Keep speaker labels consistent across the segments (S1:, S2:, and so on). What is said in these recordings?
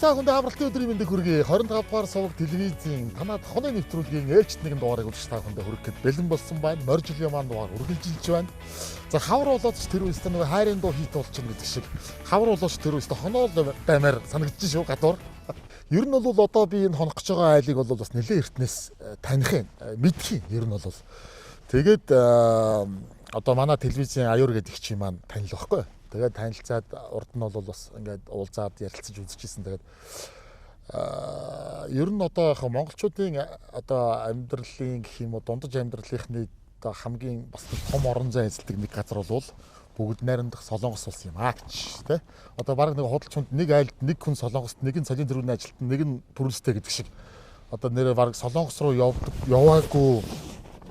S1: Үзэгч та бүхэндээ авралтын өдрийн мэндийг хүргэе. 25 дугаар суваг телевизийн танаад хоны нэвтрүүлгийн ээлжит нэгэн дугаарыг үзэгч та бүхэндээ хүргэх гээд бэлэн болсон байна. Морь жилийн маань дугаар үргэлжилж байна. За хавар болоод ч тэр үеэс нөгөө хайрын дуу хийт болчихно гэдэг шиг хавар болоод ч тэр үеэс хоноол баймаар санагдаж шүү гадуур. Ер нь бол одоо би энэ хонох гэж байгаа айлыг бол бас нэлээд эртнээс таних юм, мэдх юм ер нь бол. Тэгээд одоо манай телевизийн аюур гэдэг чи маань танил байхгүй. Тэгээд танилцаад урд нь бол бас ингээд уулзаад ярилцаж үзчихсэн. Тэгээд ер нь одоо яг монголчуудын одоо амьдралын гэх юм уу дундаж амьдралынхны одоо хамгийн бас том орон зай эзэлдэг нэг газар бол бүгд найрамдах Солонгос улс юм аа гэж тий. Одоо баг нэг худалч хүнд нэг айлд нэг хүн Солонгост, нэг нь солийн тэргүүний ажилтан, нэг нь пүрэлстэй гэдэг шиг одоо нэрээ баг Солонгос руу явдаг яваагүй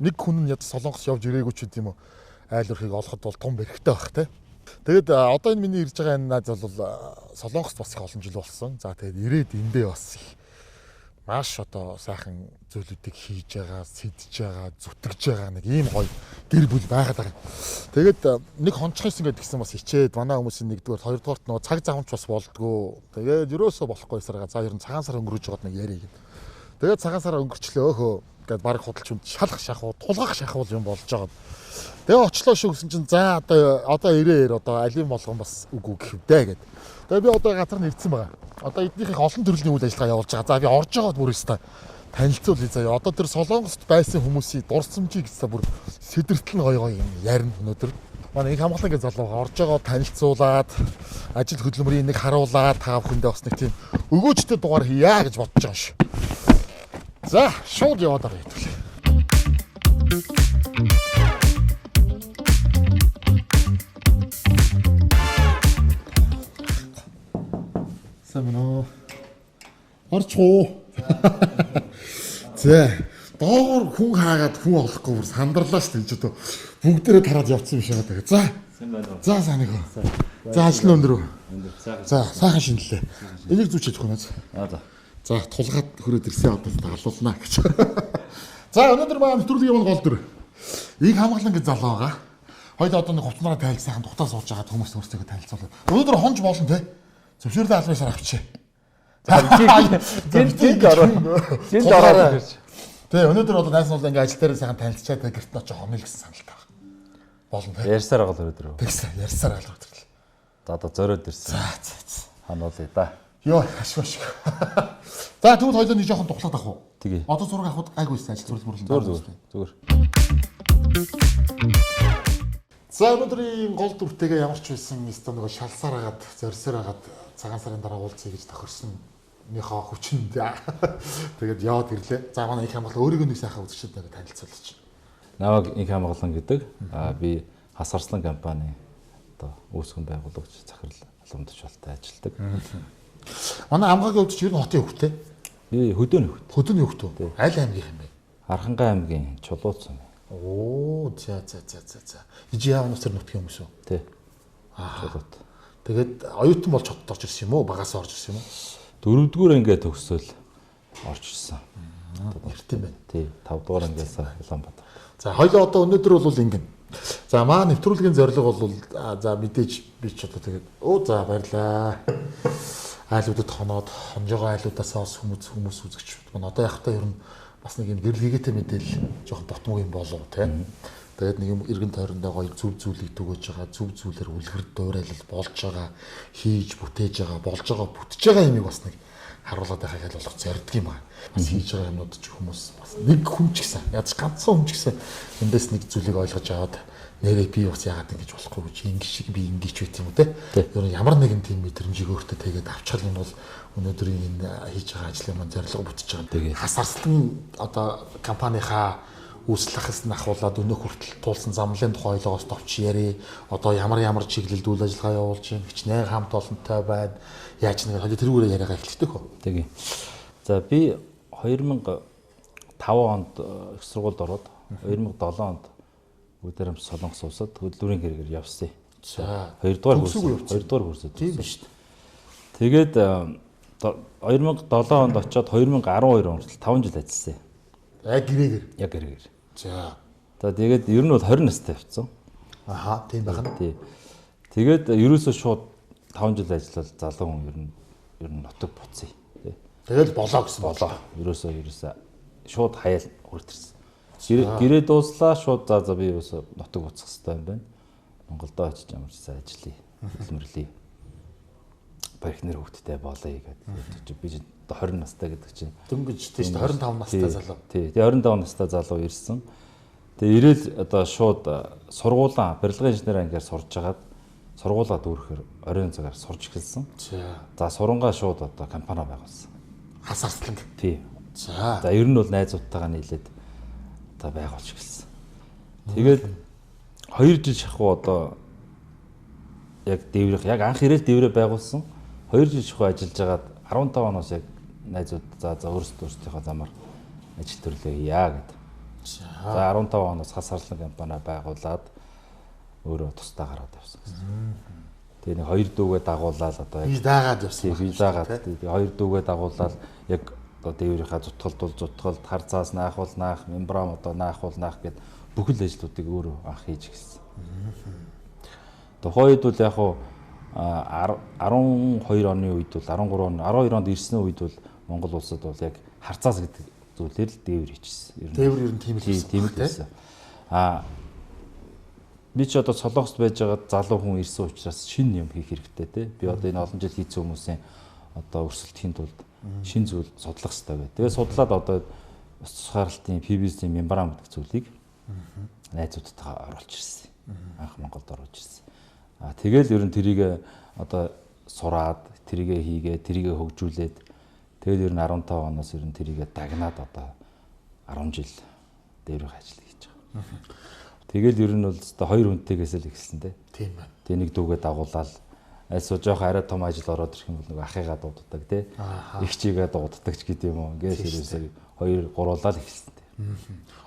S1: нэг хүн нь ядаж Солонгос явж ирээгүй ч гэдэм юм уу айл өрхийг олоход бол том бэрхтэй байх тий. Тэгээд одоо энэ миний ирж байгаа энэ найз бол Солонгост бас их олон жил болсон. За тэгээд ирээд эндээ бас их маш одоо сайхан зүйлүүдийг хийж байгаа, сэдэж байгаа, зүтгэж байгаа нэг ийм гоё гэр бүл байгаад байгаа. Тэгээд нэг хончхойсон гэдэг гэсэн бас хичээд манай хүмүүсийн нэгдүгээр, хоёрдугаарт нөгөө цаг завамч бас болдгоо. Тэгээд ерөөсөө болохгүй сарга. За ер нь цагаан сар өнгөрөөж байгаад нэг яриг. Тэгээд цагаан сар өнгөрчлөө өөхөө гэд баг худалч хүнд шалах шахуу, тулгах шахуу юм болж байгаа. Тэгээ очлоо шүү гэсэн чинь за одоо ирээ ир одоо алийн болгон бас үгүй гэх вдэ гэд. Тэгээ би одоо газар нь ирсэн байгаа. Одоо эднийх их олон төрлийн үйл ажиллагаа явуулж байгаа. За би орж байгаад бүр өстой танилцуулъя заяа. Одоо тэр Солонгост байсан хүмүүсийн дурсамжийг гэсэн бүр сэдэртэл нь гоё гоё юм ярина өнөөдөр. Манай их хамгаалан гэж залуу орж байгаа танилцуулаад ажил хөдөлмөрийн нэг харуулаад та бүхэндээ бас нэг тийм өгөөжтэй дугаар хийя гэж бодож байгаа шүү. За шууд яваад байгаа хэвлээ. Сайн байна уу? Орчих уу? За доогоор хүн хаагаад хүн олохгүй бүр сандарлаа шүү дээ. Энд ч одоо бүгдээрээ тараад явцсан юм шиг байгаа. За.
S2: Сайн байна уу?
S1: За сайн нэг. За ажил нь өндөр үү?
S2: Өндөр. Сайхан.
S1: За сайхан шинэлээ. Энийг зүүж чадах уу наац?
S2: Аа за.
S1: За тулгаад хүрээд ирсэн одоо дагалуулнаа гэж. За өнөөдөр маань нэвтрүүлгийн юм гол дүр. Ийг хамгаалан гэж залуу байгаа. Хоёул одоо нэг хувцнараа тайлж сайхан тухтаа сууж байгаа хүмүүс өөрсдөө танилцуулаа. Өнөөдөр хонж болно те. Зөвшөөрлөө албан ёсоор авчээ.
S2: Жил жил ороо. Жил ороо гэж.
S1: Тэ өнөөдөр бол найз нь бол ингээ ажил дээр сайхан танилцчаад тэ гэрт нь очиж хонё л гэсэн саналтай байгаа. Болно те.
S2: Ярьсаар гол өнөөдөр.
S1: Тэгсэн ярьсаар гал өдөрлөө.
S2: За одоо зориод ирсэн.
S1: За за за.
S2: Хануулъя да.
S1: Йоо ашгүй ашгүй. За тэгвэл хоёлоо нэг жоохон тухлаад авах уу?
S2: Тэгээ.
S1: Одоо зураг авахд гайгүй байсан ажил зүрх мөрлөн.
S2: Зүгээр зүгээр. Зүгээр.
S1: За өнөөдрийн гол дүртэйгээ ямар ч байсан өстө нөгөө шалсаар агаад зорьсоор агаад цагаан сарын дараа уулзъя гэж тохирсон нөхөө хүчинд тэгээд яваад ирлээ. За манай их хамгаалал өөрийгөө нэг сайхан үзэгчид нэг танилцуулаач.
S2: Намайг Инх хамгаалан гэдэг. Аа би Хас Арслан компани одоо үүсгэн байгуулагч захирал албан тушаалтай ажилладаг.
S1: Манай амгаагийн хувьд ч ер нь хотын хөвгтэй.
S2: Би хөдөөний хөвгт.
S1: Хөдөөний хөвгт үү? Аль аймгийн юм бэ?
S2: Архангай аймгийн Чулууц юм.
S1: Оо за за за за за. Ижи яав нус тэр нутгийн хүмүүс үү?
S2: Тий. Чулуут.
S1: Тэгээд оюутан болж хотод орж ирсэн юм уу? Багаас орж ирсэн юм уу?
S2: Дөрөвдүгээр анги төгсөөл орж ирсэн.
S1: Эрт юм байна.
S2: Тий. Тавдугаар ангиас Улаанбаатар.
S1: За хоёлоо одоо өнөөдөр бол ингэн. За маа нэвтрүүлгийн зорилго бол за мэдээж би ч одоо тэгээд өө за баярлаа. Айлуудад хоноод хонжоогоо айлуудаас бас хүмүүс үзэгч маань одоо яг та ер нь бас нэг юм гэрэл хийгээтэй мэдээлэл жоохон ботмог юм болов те. Тэгээд нэг юм эргэн тойрондоо гоё зөв зүйлийг түгээж байгаа, зөв зүйлээр үлгэр дуурайлал болж байгаа, хийж бүтээж байгаа, болж байгаа, бүтэж байгаа юмыг бас нэг харуулад байхыг аль болох зорддог юм аа. Бас хийж байгаа юмнууд ч хүмүүс бас нэг хүн ч гэсэн ядаж ганцхан хүн ч гэсэн эндээс нэг зүйлийг ойлгож аваад нэрээ би бас яагаад ингэж болохгүй гэж ингэ шиг би ингэж байт юм уу те. Ер нь ямар нэгэн тийм мэдрэмжийг өөртөө тэгээд авчихал юм бол өнөөдрийн энэ хийж байгаа ажлын маань зорилго бүтэж байгаа.
S2: Тэгээ.
S1: Хас Арслан одоо компанийнхаа үүслэхээс нь ахуулаад өнөөх хүртэл туулсан замлын тухай ойлоогоос товч яри. Одоо ямар ямар чиглэлд үйл ажиллагаа явуулж байна, хичнээн хамт олонтой байна. Яаж нэг хоёул тэрүүгээрээ яриагаа эхэлдэг хөө.
S2: Тэгээ. За би 2005 онд их сургуульд ороод 2007 онд бүгдээрээ Солонгос улсад хөдөлмөрийн хэрэгээр явсан.
S1: За.
S2: Хоёрдугаар курс.
S1: Төгсөөгүй явсан.
S2: Хоёрдугаар курсд.
S1: Тийм ба шүү дээ.
S2: Тэгээд 2007 онд очиод 2012 он хүртэл 5 жил ажилласан.
S1: Яг гэрээгээр.
S2: Яг хэрэгээр.
S1: За.
S2: За тэгээд ер нь бол 20 настай явцсан.
S1: Аха, тийм байна.
S2: Тий. Тэгээд ерөөсөө шууд 5 жил ажиллал залуу хүн ер нь ер нь нутаг буцъя.
S1: Тэгэл болоо гэсэн
S2: болоо. Ерөөсөө шууд хаяал хүртэрсэн. Гэрээ дууслаа шууд за би ерөөсөө нутаг буцах хэрэгтэй юм байна. Монголдо очиж ямар ч сайн ажиллая. Хөдөлмөрлөе. Барихнэр хөвгттэй болъё гэдэг. Би 20 настай гэдэг чинь.
S1: Дөнгөж тийм шүү 25 настай залуу.
S2: Тий. Тэгээ 25 настай залуу ирсэн. Тэгээ ирээл одоо шууд сургуулаа барилгын инженер ангиар сурж хагаад сургуулаа дүүрэхээр оройн цагаар сурч эхэлсэн. За сурангаа шууд одоо компани байгуулсан.
S1: Хас арсланг.
S2: Тий.
S1: За.
S2: За ер нь бол найзуудтайгаа нийлээд одоо байгуулж эхэлсэн. Тэгээд 2 жил шахуу одоо яг дээврэх яг анх ирээл дээврээ байгуулсан. 2 жил шахуу ажиллаж хагаад 15 оноос яг найзууд за өөрсдийнхөө замаар ажил төрлөө хийя гэдэг. За 15 оноос Хас арслан компани байгуулад өөрөө тусдаа гараад явсан гэсэн. Тэгээ нэг хоёр дүүгээ дагуулаад одоо
S1: яг даагаад явсан.
S2: Би даагаад тэгээ хоёр дүүгээ дагуулаад яг одоо дээврийнхаа зутгалд хар цаас наах бол наах, мембран одоо наах бол наах гэд бүхэл ажлуудыг өөрөө анх хийж эхэлсэн. Тухайн үед бол яг хуу 12 оны үед бол 13 он 12 онд ирсэн үед бол Монгол улсад бол яг харцаас гэдэг зүйлээр л дээвэр хийчихсэн.
S1: Дээвэр ер нь тийм л байсан.
S2: Тийм л байсан. Аа би ч одоо Солонгост байж байгаа залуу хүн ирсэн учраас шинэ юм хийх хэрэгтэй те. Би одоо энэ олон жил хийсэн хүмүүсийн одоо өрсөлдөхийн тулд шинэ зүйл судлах хэрэгтэй бай. Тэгээ судлаад одоо ус тусгаарлалтын PVC мембран гэдэг зүйлийг найзуудтайгаа оруулж ирсэн. Анх Монголд оруулж ирсэн. Аа тэгэл ер нь тэрийг одоо сураад, тэрийг хийгээ, тэрийг хөгжүүлээд тэгэл ер нь 15 оноос ер нь тэрийг дагнаад одоо 10 жил дээврэх ажил хийж байгаа. Тэгэл ер нь бол өстой хоёр хүнтэйгээс л эхэлсэн те.
S1: Тийм байна.
S2: Тэг нэг дүүгээ дагуулаад альсуу жоох арай том ажил ороод ирэх юм бол нэг ахыгаа дууддаг те. Эгчийгээ дууддаг ч гэдэг юм уу. Ингээд ерөөсөө хоёр гуруулаад эхэлсэн те.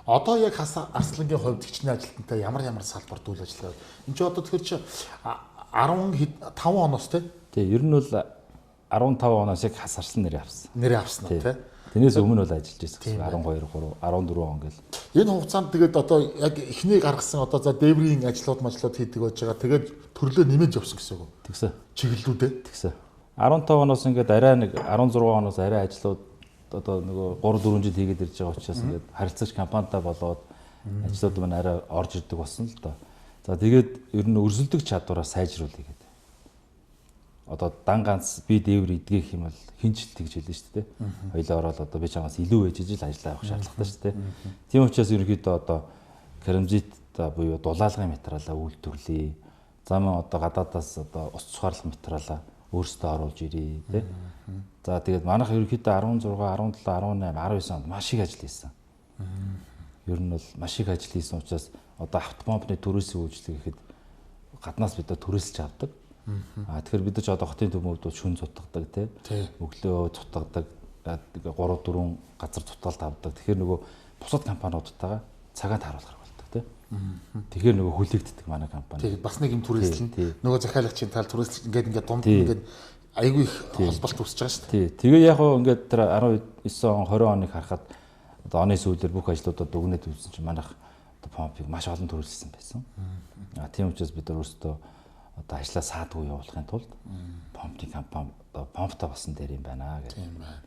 S1: Одоо яг Хас арслангийн хувьд хичнээн ажилтнтай ямар ямар салбарт үйл ажиллагаа. Энд чи одоо тэгэхээр чи 15 оноос те.
S2: Тий, ер нь бол 15 оноос яг Хас арслан нэрээ авсан.
S1: Нэрээ авсан уу те.
S2: Тэрнээс өмнө бол ажиллаж байсан 12 3 14 он гэл.
S1: Энэ хугацаанд тэгээд одоо яг эхний гаргасан одоо за дээврийн ажлууд мажлууд хийдэг байж байгаа. Тэгээд төрлөө нэмэж явсан гэсэн үг.
S2: Тэгсэн.
S1: Чиглэлүүдээ.
S2: Тэгсэн. 15 оноос ингээд арай нэг 16 оноос арай ажлууд одоо нөгөө 3 4 жил хийгээд ирж байгаа учраас ингээд харилцагч компанитай болоод ажлууд маань арай орж ирдэг болсон л доо. За тэгээд ер нь өрсөлдөх чадвараа сайжруулъя гэдэг. Одоо дан ганц би дээвэр идгэх юм бол хин ч л тэгж хэлнэ шүү дээ. Хоёлоо ороод одоо би чамаас илүү ээж ижил ажиллаа авах шаардлагатай шүү дээ. Тийм учраас ерөнхийдөө одоо керамзит буюу дулаалгын материалаа үйлдвэрлэе. За мөн одоо гадаадаас одоо ус тусгаарлах материалаа өөрсдөө оруулж ирье тий. За тэгээд манайх ерөнхийдөө 16, 17, 18, 19 онд маш их ажил хийсэн. Ер нь бол маш их ажил хийсэн учраас одоо автопомпны төрөөсийн үйлчлэг гэхэд гаднаас бид төрөөсөлж авдаг. Аа тэгэхээр бид ч одоо хотын төмөвд бол шүн цутгадаг тий. Өглөө цутгадаг 3 4 газар цутгалт авдаг. Тэгэхээр нөгөө бусад компаниудтайгаа цагаан тааруулах болдог тий. Тэгэхээр нөгөө хүлээгддэг манай компани.
S1: Тий, бас нэг юм түрээслэн. Нөгөө захиалагчийн тал түрээслэж ингээд дунд ингээд айгүй их холболт үүсэж байгаа шүү дээ.
S2: Тий. Тэгээ яг хөө ингээд тэр 19 он 20 оныг харахад одоо оны сүүлээр бүх ажлуудад дүгнэлт үүссэн чинь манайх одоо помпыг маш олон түрээсэлсэн байсан. Аа тийм учраас бид өөрсдөө одоо ажлаа саадгүй явуулахын тулд помпны компани одоо помптой болсон дээр юм байна гэх.
S1: Тийм байна.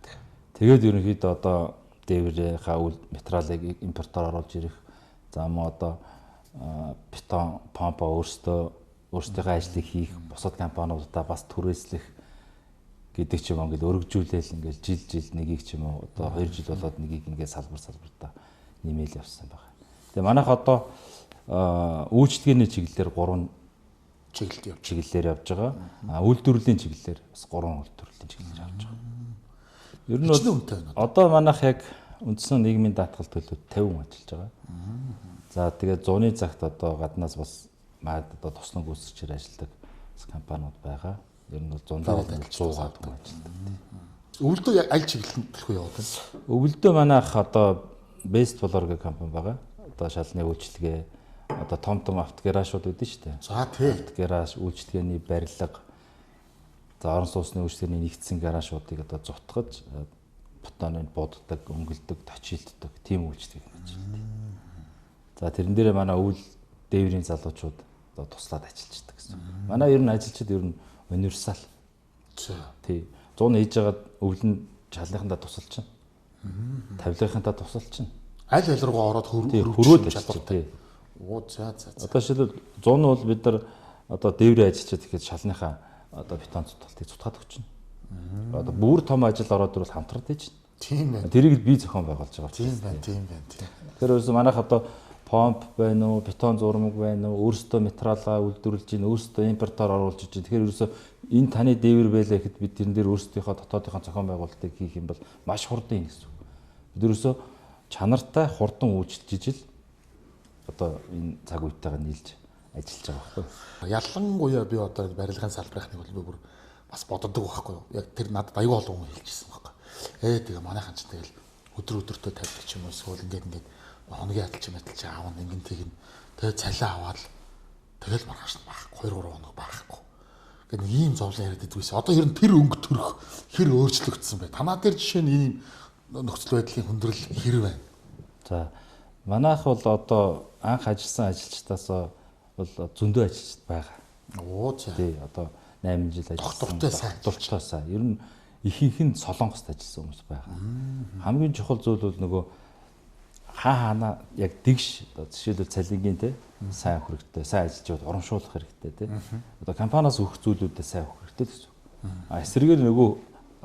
S2: Тэгээд ерөнхийдөө одоо дээврийнхаа үйл материалыг импортоор оруулж ирэх. За мөн одоо бетон помпо өөрсдийнхөө ажлыг хийх, бусад компаниудаа бас түрээслэх гэдэг ч юм уу ингээл өргөжүүлээл ингээл жил жил нэгийг ч юм уу одоо 2 жил болоод нэгийг ингээд салбар салбартаа нэмээл явсан байна. Тэгээ манайх одоо үйлчлэгээний чиглэлээр 3 чиглэлээр явж байгаа. А үйлдвэрлэлийн чиглэлээр бас 3 үйлдвэрлэлийн чиглэлээр явж байгаа. Ер нь
S1: бол
S2: одоо манайх яг үндсэн нийгмийн даатгал төлөө 50 хүн ажиллаж байгаа. За тэгээд зуны цагт одоо гаднаас бас маад одоо туслан гүйцэтгэгчээр ажилладаг компаниуд байгаа. Ер нь бол 100-аар 100-аад хүн ажилладаг.
S1: Өвөлдөө аль чиглэлд төлхөө яваад байна?
S2: Өвөлдөө манайх одоо Best Floor гэх компани байгаа. Одоо шалны үйлчилгээ, одоо том том автогаражууд үүдэн шүү дээ.
S1: За тий.
S2: Автогараж, үйлчилгээний барилга, за орон сууцны үйлчилгээний нэгдсэн гаражуудыг одоо зутгаж, бутоныг буддаг, өнгөлдөг, точилддог тийм үйлчилгээ хийж байна. За тэрэн дээрээ манай өвөл дээврийн залуучууд одоо туслаад ажиллаждаг гэсэн. Манай ер нь ажилчид ер нь универсал.
S1: За.
S2: Тий. Зун хийж байгаад өвлөн шалныхандаа тусалчихна. Тавилгынхандаа тусалчихна.
S1: Аль аль руугаа ороод
S2: хөрвөөд чадвартай.
S1: Оо за за.
S2: Одоо жишээлбэл зун бол бид нар одоо дээврээ ажиллаж тэгэхэд шалныхаа одоо бетон цутгалтыг цутгаад өгчнө. Одоо бүр том ажил ороод ирвэл хамтраад хийж.
S1: Тийм байна.
S2: Тэрийг би зохион байгуулж байгаа.
S1: Тийм байна, тийм байна.
S2: Тэгэхээр ерөөсөө манайх одоо помп байна уу, бетон зурмаг байна уу, өөрсдөө материалаа үйлдвэрлэж гин, өөрсдөө импортоор оруулж иж. Тэгэхээр ерөөсөө энэ таны дээвэр байлаа гэхэд бид тэрэн дээр өөрсдийнхөө дотоодынхоо зохион байгуулалтыг хийх юм бол маш хурдан юм гэсэн үг. Бид ерөөсөө чанартай хурдан үйлчилж ижил одоо энэ цаг үетэйгээ нийлж ажиллаж байгаа байхгүй.
S1: Ялангуяа би одоо барилгын салбарынхныг бол би бүр бас боддог байхгүй юу. Яг тэр надад аюу олон хүн хэлчихсэн байхгүй. Тэгээ манайхан ч тэгэл өдөр өдөртөө тавьдаг ч юм уу эсвэл ингээд хоногийн адил ч юм адил чи аавна ингэн тэгнэ. Тэгээ цалин аваад тэгэл маргааш нь байхгүй 2 3 хоног байхгүй. Ингээд нэг ийм зовлон яриад идэгвэс. Одоо ер нь тэр өнгө төрөх хэр өөрчлөгдсөн бэ? Танаа дээр жишээ нь ийм нөхцөл байдлын хүндрэл хэр байна?
S2: За манайх бол одоо анх ажилласан ажилчдаас бол зөндөө ажилчид байгаа.
S1: Оо за.
S2: Тий одоо 8 жил ажилласан.
S1: Доктортой
S2: сайн. Ер нь ихэнх нь Солонгост ажилласан хүмүүс байгаа. Хамгийн чухал зүйл бол нөгөө хаана яг дэгш одоо жишээлбэл цалингийн те сайн өгөх хэрэгтэй, сайн ажиллаж байвал урамшуулах хэрэгтэй те. Одоо компаниас өгөх зүйлүүдээ сайн өгөх хэрэгтэй л гэсэн үг. А эсрэгээр нөгөө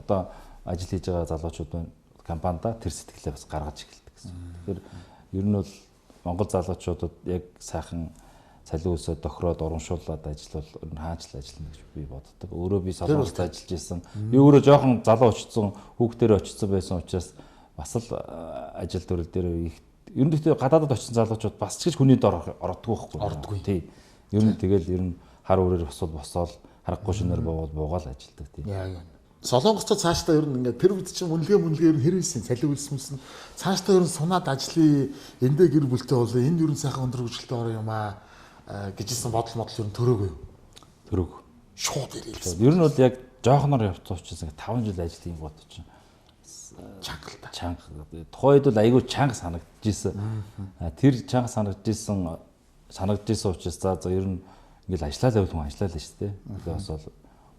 S2: одоо ажил хийж байгаа залуучууд байна компанида тэр сэтгэлээ бас гаргаж эхэлдэг гэсэн. Тэгэхээр ер нь бол Монгол залуучуудад яг сайхан цалин өсөө тохироод урамшууллаад ажиллавал хаач л ажиллана гэж би боддог. Өөрөө би Солонгост ажиллаж исэн. Би өөрөө жоохон залуу очсон, хүүхдэрээ очсон байсан учраас бас л ажил төрөл дээр их ер нь гэхдээ гадаадад очсон залуучууд бас ч гэж хүний дор ордоггүй байхгүй.
S1: Ордоггүй.
S2: Тий. Ер нь тэгэл ер нь хар үрээр босвол босоол, харахгүй шинээр боовол буугаал ажилдаг тий.
S1: Яа. Солонгосцоо цаашдаа ер нь ингээд тэр үед чинь үнэлгээ ер нь хэр ийсэн цалин үлсмэсэн цаашдаа ер нь сунаад ажлын эндээ гэр бүлтэй болоо энд ер нь сайхан өндөр хөгжилтэй ороо юм аа гэжсэн бодол ер нь төрөөгүй юу?
S2: Төрөөг.
S1: Шууд ирээлсэн.
S2: Ер нь бол яг жоохноор явцсан учраас ингээд 5 жил ажил хийх бод чинь
S1: чанга л та.
S2: Чанга. Тухайн үед бол айгүй чанга санагдчихсэн. Тэр чанга санагдчихсэн учраас за ер нь ингээд ажиллаа л байвал хүн ажиллаа л шүү дээ. Тэгээ бас бол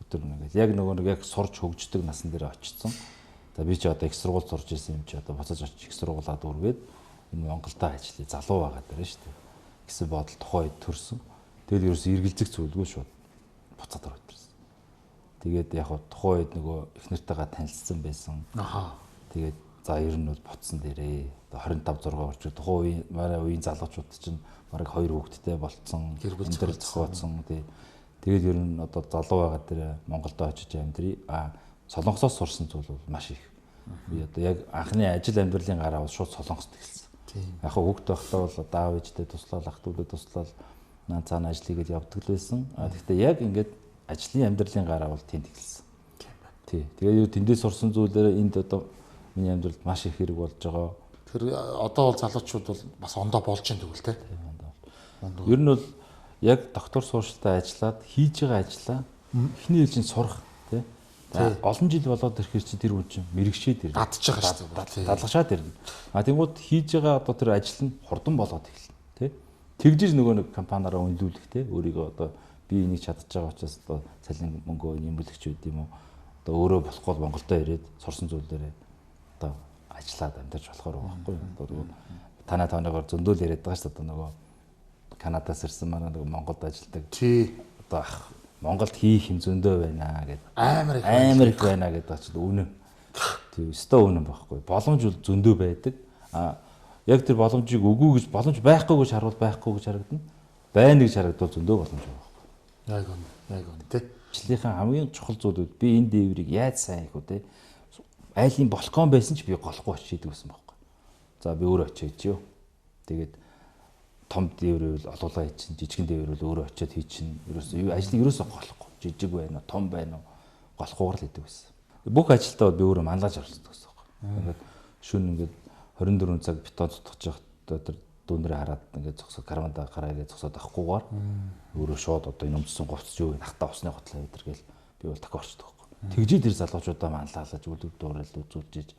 S2: өдөр нэг яг нөгөө нэг яг сурч хөгждөг насан дээр очсон. За би чи одоо их сургууль сурч исэн юм чи одоо буцаж очиж их сургуулаа дүүргээд энэ Монголдо ажиллая залуу байгаа даа шүү дээ гэсэн бодол тухайн үед төрсөн. Тэгэл ерөөс эргэлзэх зүйлгүй шууд буцаад ороод ирсэн. Тэгээд яг тухайн үед нөгөө их нартайгаа танилцсан байсан.
S1: Аха.
S2: Тэгээд за ер нь бол буцсан дээрээ одоо 25 6 орчим тухайн үеийн манай үеийн залуучууд чинь бараг 2 хүүхэдтэй болцсон,
S1: гэр бүл
S2: зохиоцсон тий. Тэгээд ер нь одоо залуу байгаа дээр Монголдо очиж амьдрий. А Солонгосоос сурсан зүйл бол маш их. Би одоо яг анхны ажил амьдралын гараа бол шууд Солонгост эхэлсэн.
S1: Тийм.
S2: Яг хүүхэд байхдаа бол одоо аав ээжтэй туслал, ах дүүдэд туслал, наа цаана ажил хийгээд явдаг л байсан. А тэгвэл яг ингээд ажлын амьдралын гараа бол тэнд эхэлсэн.
S1: Тийм байна.
S2: Тий. Тэгээд юу тэндээс сурсан зүйлээр энд одоо миний амьдралд маш их хэрэг болж байгаа.
S1: Тэр одоо бол залуучууд бол бас ондоо болж ин тэгвэл тий.
S2: Ондоо. Ер нь бол яг доктор сууршилтаа ажиллаад хийж байгаа ажлаа эхний ээлжинд сурах тий. Олон жил болоод ирэхэр чи тэр хүн чинь мэрэгшээд ирнэ.
S1: Дадж байгаа шүү дээ.
S2: Дадлгашаад ирнэ. А тэнгууд хийж байгаа одоо тэр ажил нь хурдан болоод эхэлнэ тий. Тэгжиж нөгөө нэг компаниараа үнэлүүлэх тий. Өөрийгөө одоо би энийг чадж байгаа учраас одоо цалин мөнгөө нэмэлгч байд юм уу. Одоо өөрөө болохгүй бол Монголдо ирээд сурсан зүйлээрээ одоо ажиллаад амьдарч болохоор байгаа байхгүй юу. Одоо нөгөө танаа тооныгоор зөндөөл яриад байгаа шүү дээ. Одоо нөгөө Канадаас ирсэн манай нөгөө Монголд ажилладаг.
S1: Тий.
S2: Одоо ах Монголд хийх юм зөндөө байна гэдэг.
S1: Амар
S2: их байна гэдэг чинь үнэн. Тийм, өстой үнэн байхгүй. Боломж бол зөндөө байдаг. А яг тэр боломжийг үгүй гэж боломж байхгүй гэж харуул байхгүй гэж харагдана. Байна гэж харагдвал зөндөө боломж байгаа байхгүй.
S1: Яг үнэ. Яг үнэ тий.
S2: Ажлынхаа хамгийн чухал зүйлүүд би энэ дээврийг яаж сайн хийх вэ те? Айлын балкон байсан ч би голохгүй очиж хийдэг байсан байхгүй. За би өөрөө очиж хийчихв. Тэгээд том дээврэл олуулаа хийчин, жижигэн дээврэл өөрөө очиод хийчин. Ерөөсөө ажлыг ерөөсөө голохгүй. Жижиг байна уу, том байна уу, голохгүйгээр л хийдэг байсан. Бүх ажилдаа би өөрөө манлайлж оролцдог гэсэн юм. Ингээд шөнө ингээд 24 цаг бетон цутгаж байхдаа тэр дүүнрээ хараад ингээд зогсоод карманда гараа ингээд зогсоод авахгүйгээр өөрөө шууд одоо энэ өмссөн хувцас юу нахта усны готлоо өдр гээл би бол дахин орчдөг байхгүй. Тэгжээ тэр залуучуудаа манлайлаж үлдэх дуурал үзүүлж иж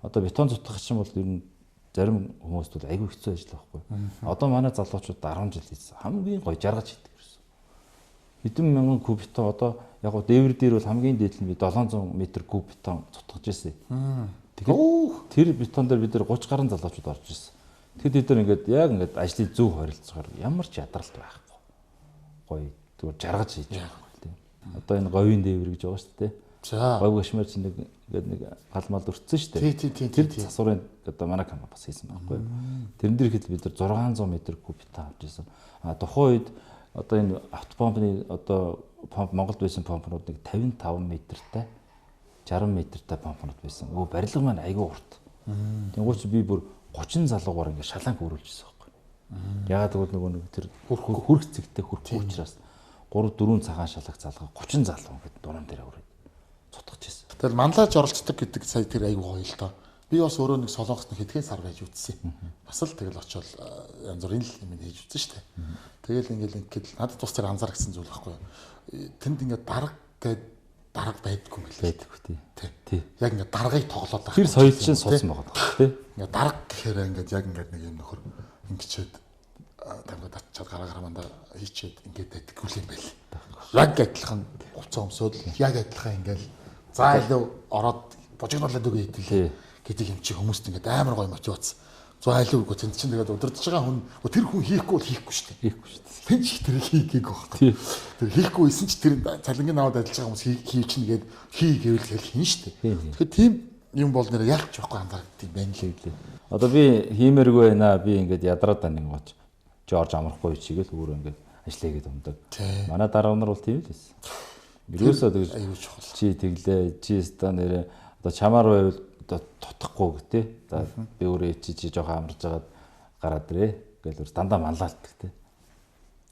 S2: одоо бетон цутгах чинь бол ер нь зарим хүмүүст бол айгүй хэцүү ажил байхгүй. Одоо манай залуучууд 10 жил хийсэн. Хамгийн гоё жаргаж хийдэг гэсэн. Хэдэн мянган куб бетон одоо Яг гоо дээвэр дээр бол хамгийн дээд нь би 700 м куб бетон цутгаж ирсэн. Тэгэхээр тэр бетон дээр бид нар 30 гаруй залуучууд орж ирсэн. Тэгэхээр бид нар ингээд яг ингээд ажлын зөв харилцаагаар ямар ч ядралт байхгүй. Гоё зүгээр жаргаж хийж байгаа юм тийм. Одоо энэ говийн дээвэр гэж байгаа шүү дээ.
S1: За.
S2: Говь гашмаар чинь нэг ингээд нэг гал мал өртсөн шүү
S1: дээ.
S2: Тэр засварын одоо манай компани бас хийсэн байхгүй юу. Тэрэн дээр ихэд бид нар 600 м куб бетон авч ирсэн. А тухайн үед одоо энэ автопомпны одоо помп Монголд байсан помпнууд нэг 55 м-тай 60 м-тай помпнууд байсан. Өө барилга маань айгүй урт. Тэнгуүч би бүр 30 залуугаар ингээд шаланг өрүүлжсэн байхгүй. Ягаад гэвэл нөгөө нэг тэр хөрх цэгтэй хөрхгүй учраас 3 4 цагаан шалаг залгаа 30 залуу ингээд дуран дээр өрөөд цутгаж ирсэн.
S1: Тэгэл манлайж оролцдог гэдэг сая тэр айгүй гоё л доо. Би бас өөрөө нэг Солонгост нэг хэдхэн сар байж үзсэн. Бас л тэгэл очиод янз бүрийн л юм хийж үзсэн шүү дээ. Тэгэл ингээл ингээд надад тус тэр анзаарчихсан зүйл байхгүй юу. Тэнд ингээд дарга гээд дарга байдаггүй юм лээ.
S2: Байдаггүй тий. Тий.
S1: Яг ингээд даргаыг тоглоод
S2: байх. Тэр соёл чинь суусан байгаа тий.
S1: Ингээд дарга гэхээр ингээд яг ингээд нэг юм нөхөр ингэчээд тамга татчаад гараа гараа манда хийчээд ингээд байдаггүй юм байл. Яг адилхан хувцас өмсөөд яг адилхан ингээд за илүү ороод божигнуулаад өгье гэдэг гэдэг юм чи хүмүүст ингээд амар гоё мотивац. За илүү үгүй тэнд чинь тэгээд удирдах байгаа хүн тэр хүн хийхгүй бол хийхгүй шүү дээ.
S2: Хийхгүй шүү дээ.
S1: Тэнд ч тэр хийгээгүй байхгүй. Тэр хийхгүй байсан ч тэр цалингийн наваад ажиллаж байгаа хүмүүс хийчихнэ гээд хий гэвэл тэгэл хийн шүү дээ. Тэгэхээр тийм юм бол нэр ялч байхгүй анзаардаг юм байна лээ.
S2: Одоо би хиймээргүй байна. Би ингээд ядраад байна нэг гоч. Жорж амрахгүй чигээл өөрөө ингээд ажиллая гэдэг юмдаг. Манай дарга нар бол тийм л байсан. Ерөөсөө тэгж чи тэглээ чи өстө нэрээ одоо чамаар байвал одоо тутахгүй гэх тээ. За би өөрөө чи жоохон амарж агаад гараад ирээ гэл өөр дандаа манлайлдаг тээ.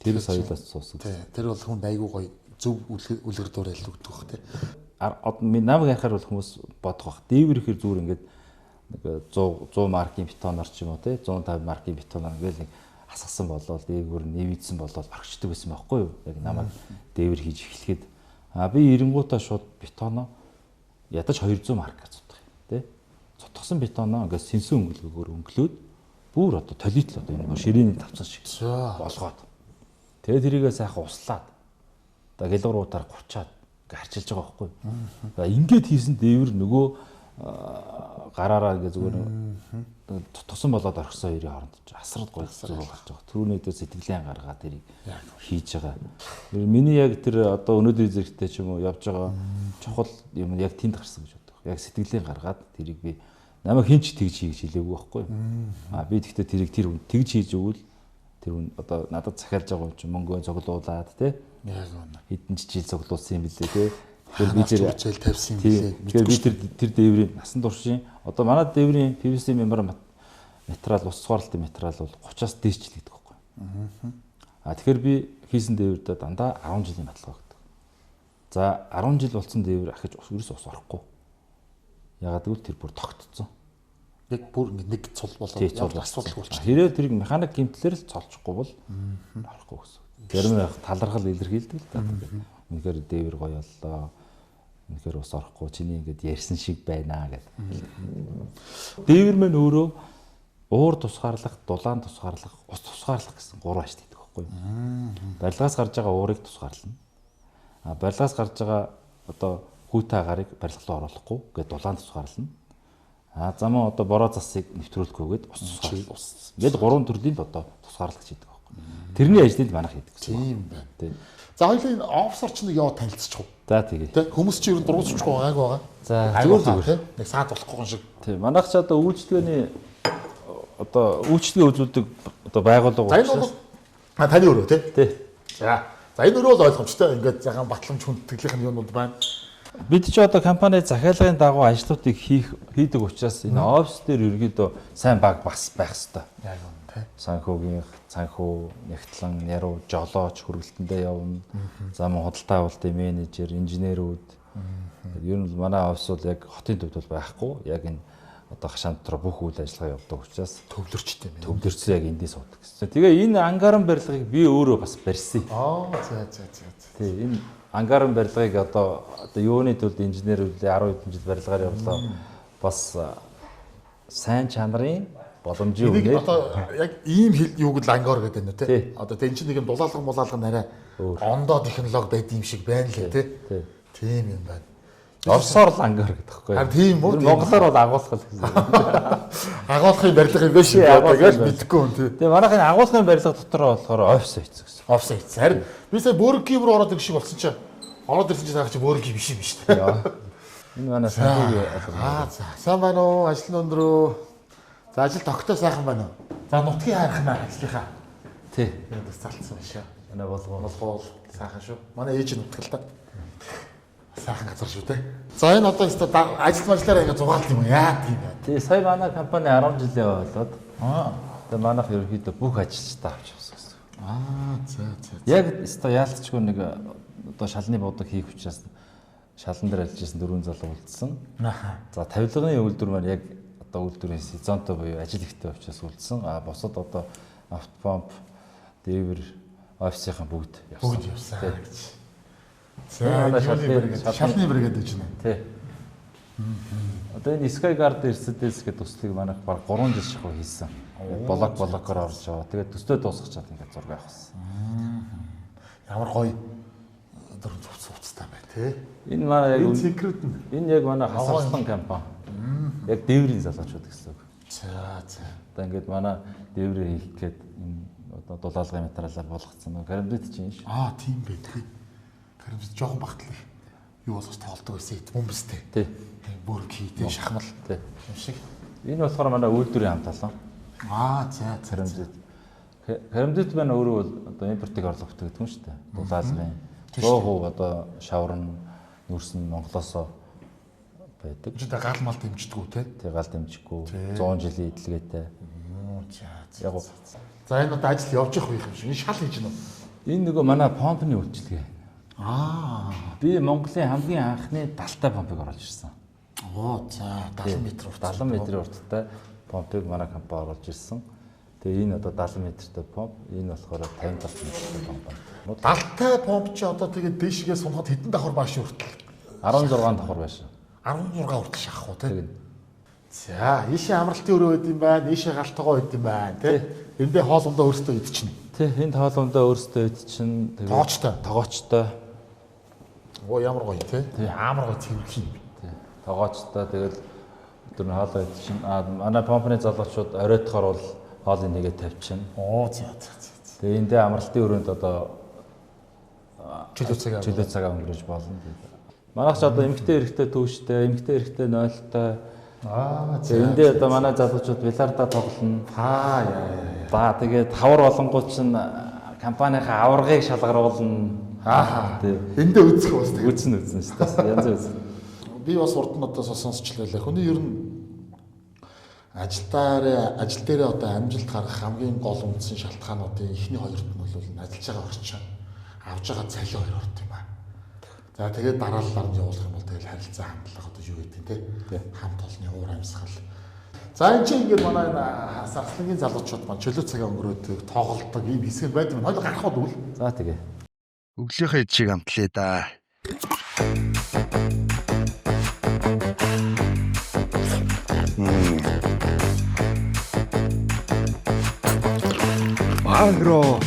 S2: Тэр соёлоос суусан.
S1: Тий. Тэр бол хүнд айгүй гоё зөв үлгэр дуурайл өгдөг бах тээ.
S2: Одоо намайг ярихаар бол хүмүүс бодох бах. Дээвэр ихээр зүгээр ингээд нэг 100 маркийн бетоноор ч юм уу тээ 150 маркийн бетоноор ингээл нэг асгасан болоод дээгүүр нэмийдсэн болоод орчдөг байсан байхгүй юу? Яг намайг дээвэр хийж эхлэхэд а би эренгуутаа шууд бетоноо ядаж 200 маркаар цутгах юм тий. Цутгасан бетоноо ингээд сэнсэн өнгөлгөөр өнгөлөөд бүр одоо толитл одоо энэ ширээний тавцан шиг болгоод тэгээ тэрийгээ сайхан услаад одоо гэлгууруудаар гурчаад ингээд харчилж байгаа байхгүй юу? За ингээд хийсэн дээвэр нөгөө гараараа ингээд зүгээр тутгсан болоод орхисон хоёрын хооронд асрал гоё зүг гарч байгаа. Түрүүний дээр сэтгэлээ гаргаад тэрийг хийж байгаа. Миний яг тэр одоо өнөөдөр зэрэгтэй ч юм уу явж байгаа чухал юм яг тэнд гарсан гэж боддог. Яг сэтгэлээ гаргаад тэрийг би намайг хэн ч тэгж хий гэж хэлээгүй байхгүй юу? А би тэгтээ тэрийг тэр хүн тэгж хийж өгвөл тэр хүн одоо надад захиалж байгаа юм чинь мөнгөө цуглуулад тий.
S1: Яг үнэ.
S2: Хэдэн жил цуглуулсан юм бэлээ тий.
S1: Тэгэхээр би тэр хичээл тавьсан юм билээ.
S2: Тэгэхээр би тэр дээврийн насан туршийн одоо манай дээврийн PVC мембран материал ус сугаарлалтын материал бол 30-аас дээш жил гэдэг байхгүй. А тэгэхээр би хийсэн дээвэрдээ дандаа 10 жилийн баталгаа өгдөг. За 10 жил болсон дээвэр ахиж ерөөс ус орохгүй. Ягаад гэвэл тэр бүр тогтцсон.
S1: Яг бүр ингэ нэг цул болоод асуудалгүй болчих.
S2: Хэрэг тэрийг механик гэмтлэр л цолчихгүй бол орохгүй гэсэн. Зарим нь яг талархал илэрхийлдэг л та. Үнэхээр дээвэр гоё боллоо. Үнэхээр ус орохгүй чиний ингээд ярьсан шиг байна гэдэг. Дээвэр мань өөрөө уур тусгаарлах, дулаан тусгаарлах, ус тусгаарлах гэсэн гурван ажил хийдэг байхгүй юу? Барилгаас гарч байгаа уурыг тусгаарлана. А барилгаас гарч байгаа одоо хүүтэй агарыг барилга руу оруулахгүй гээд дулаан тусгаарлана. А замаа одоо бороо засыг нэвтрүүлэхгүй гээд ус тусгаарлах. Ингээд гурван төрлийн л одоо тусгаарлах хийдэг байхгүй. Тэрний ажлыг манайх хийдэг гэсэн.
S1: Тийм байна. Тийм. За хоёулаа энэ офсор ч нэг яваа танилцчих уу.
S2: За тэгээ.
S1: Тэ хүмүүс чи ер нь дургуутчихгүй гайг байгаа.
S2: За
S1: зүгээр тэ. Нэг саад болохгүй юм шиг.
S2: Тий. Манайх ч одоо үйлчлэгээний одоо үйлчлэгээ үзүүлдэг одоо байгууллага
S1: учраас. За энэ бол таны өрөө тий.
S2: Тий.
S1: За. За энэ өрөө бол ойлгомжтой. Ингээд цагаан батламж хүндэтгэлийн юмнууд байна.
S2: Бид ч одоо компани захиалгын дагуу ажлуудыг хийдэг учраас энэ офис дээр ерөөдөө сайн баг бас байх хэвээр.
S1: Яг үнэ тий.
S2: Санхүүгийн санхүү, нягтлан, яруу, жолооч хөргөлтөндөө явна. За мөн худалдаа авалтын менежер, инженерүүд. Ер нь бол манай офис бол яг хотын төвд бол байхгүй. Яг энэ одоо хашаан дотор бүх үйл ажиллагаа явуулдаг учраас
S1: төвлөрчтэй юм.
S2: Төвлөрсөн яг эндээс суудаг гэсэн. Тэгээ энэ ангарын барилгыг би өөрөө бас барьсан.
S1: Аа за за за.
S2: Тий, энэ ангарын барилгыг одоо юуны төлд инженерүүд 10 хэдэн жил барилгаар явлаа. Бас сайн чанарын Боломжийн
S1: Энийг
S2: үнээр
S1: одоо яг ийм хэл юуг л ангор гэдэг нь
S2: Тий.
S1: тий. Одоо тэ эн чинь нэг юм дулаалган мулаалган арай ондоо технологи байд юм шиг байна лээ тий.
S2: Тий.
S1: Тийм юм байна.
S2: Орсоор л ангор гэдэг байхгүй.
S1: Харин тийм үү?
S2: Ер нь Монголоор бол агуулгал гэсэн.
S1: Агуулгын барилга юм биш
S2: Тий,
S1: үү?
S2: агуулгын
S1: Тэгэл
S2: барилга.
S1: мэдэхгүй хүн тий.
S2: Тэгээ манайхын агуулгын барилга дотор болохоор офис хийцэн гэсэн.
S1: Офс хийсэн. Харин би сая Бургер руу ороод ирэх шиг болсон чи. Ороод ирсэн чи цаах чи Бургер биш юм биш үү?
S2: Яа. Энэ манай санхүүгийн алга.
S1: Аа за. Сайн байна уу? Ажил нь өндөр үү? За ажил тогтоо сайхан байна уу? За нутгийн хайрхан аа ажлынхаа.
S2: Тий.
S1: Энэ бас залтсан байна шүү.
S2: Манай болгоо.
S1: Болгоол сайхан шүү. Манай ээж нь нутаг л та. Сайхан газар шүү те. За энэ одоо өстө ажил мажлаараа ингэ зугаалт юм уу? Яа тийм бэ?
S2: Тий, сая манай компани 10 жилийн болоод
S1: Аа.
S2: тэгээ манайх ерөнхийдөө бүх ажилчдаа авч явсан гэсэн.
S1: Аа за за.
S2: Яг өстой яалтчгүй нэг одоо шалны бодог хийх учраас шалан дээр ажиллаж исэн дөрвөн залуу үлдсэн.
S1: Аа.
S2: За тавилгын үйлдвэр маань яг одоо үйлдвэрийн сезонтой буюу ажил ихтэй учраас үлдсэн. А бусад одоо автопомп, дээвэр, офисынхан бүгд явсан.
S1: Бүгд явсан
S2: Тий.
S1: гэж. За
S2: Манай
S1: юуны
S2: шалны-
S1: бригад шалны бригад гэж байна.
S2: Тий. Одоо энэ Sky Guard Mercedes гэдэг төслийг манайх баг 3 жил шахуу хийсэн. Тэгээд Блок блокоор орж яваа. Тэгээд төслөө дуусгачаад ингээд зураг авахсан.
S1: Ямар гоё дөрөв цуц цуцтай бай тээ.
S2: Энэ манай яг
S1: Энэ
S2: үн-
S1: секрет нь.
S2: энэ яг манай хасарслан компани. Яг дээврийн залуучууд гэсэн үг.
S1: За за.
S2: Одоо ингээд манай дээврээ хийх гээд энэ одоо дулаалгын материалаар болгоцсон. Нөгөө Карамзит чинь шүү.
S1: Аа тийм бай тээ. Карамзит жоохон багтал их юу болгож тоглодог байсан юм бэмстэй.
S2: Тий.
S1: Бүрг хий тээ шахмал
S2: Тий.
S1: юм шиг.
S2: Энэ болохоор манай үйлдвэрийн хамт олон.
S1: Аа за за.
S2: Карамзит. Карамзит маань өөрөө бол одоо импортыг орлого бүтээгдэхүүн шүү дээ. Дулаалгын 100% одоо шавар нь нүүрс нь Монголоосоо байдаг.
S1: Чи гал мал дэмждэггүй те.
S2: Тэг гал дэмжихгүй 100 жилийн эдлгээтэй.
S1: За за.
S2: Яг
S1: За энэ одоо ажил явж явах үеих юм шиг. Энэ шал хийж гэнэ.
S2: энэ нөгөө манай помпны үйлчилгээ.
S1: Аа.
S2: Би Монголын хамгийн анхны далтай помпыг оруулж ирсэн.
S1: Оо за 70 м урт.
S2: 70 метрийн урттай помпыг манай компани оруулж ирсэн. Тэгээ энэ одоо 70 метртэй помп, энэ болохоор 57 метртэй помп байна.
S1: Далтай помп чи одоо тэгээд дээшгээ сунхад хэдэн давхар бааш хүртэл
S2: 16 давхар байсан.
S1: 16 хүртэл шахах уу те.
S2: Тэгнь.
S1: За, ийшээ амралтын өрөө байд юм байна, ийшээ галтгоо байд юм байна те. Эндээ хоол ундаа өөртөө идчихнэ.
S2: Тэ энд хоол ундаа өөрсдөө идчихэн тэгээд
S1: Тоогоочтой.
S2: Тогоочтой.
S1: Оо ямар гоё те. Ямар гоё цэвэрлэх юм.
S2: Тий. Тогоочтой тэгэл өдөр нь хоолоо идчихэн. А манай помпны залуучууд оройтохоор бол хоолыг нэгэ тавьчихна.
S1: Оо за за за.
S2: Тэгээ эндээ амралтын өрөөнд одоо
S1: Чөлөө цаг авах.
S2: чөлөө цагаа өнгөрөөж болно. Манайх ч одоо эмэгтэй эрэгтэй төвштэй, эмэгтэй эрэгтэй нойлтой.
S1: Аа за.
S2: Тэгээ эндээ одоо манай залуучууд бильярдаа тоглоно.
S1: Аа яа яа.
S2: Ба тэгээд хавар болонгууд чинь компанийнхаа аваргыг шалгаруулна.
S1: Аа.
S2: Тий.
S1: Эндээ үзэх бас тэг.
S2: Үзнэ үзнэ шүү дээ. Янз үзнэ.
S1: Би бас урд нь одоо сонсч л байлаа. Хүний ер нь ажил дээрээ одоо амжилт гаргах хамгийн гол үндсэн шалтгаануудын эхний хоёрт нь бол ажиллаж байгаа орчин, авж байгаа цалин хоёр орд юм аа. За тэгээд дараалалаар нь явуулах юм бол тэгэл харилцаа хандлага одоо юу гэдэг нь те хамт олонны уур амьсгал. За энэ чинь ингээд манай энэ сарслангийн залуучууд маань чөлөө цагаа өнгөрөөдөг, тоглолдог ийм хэсэг байдаг юм. Хоёул гарах уу тэгвэл?
S2: За тэгээ.
S3: Өглөөхөө ид шиг амтлаа да. Агро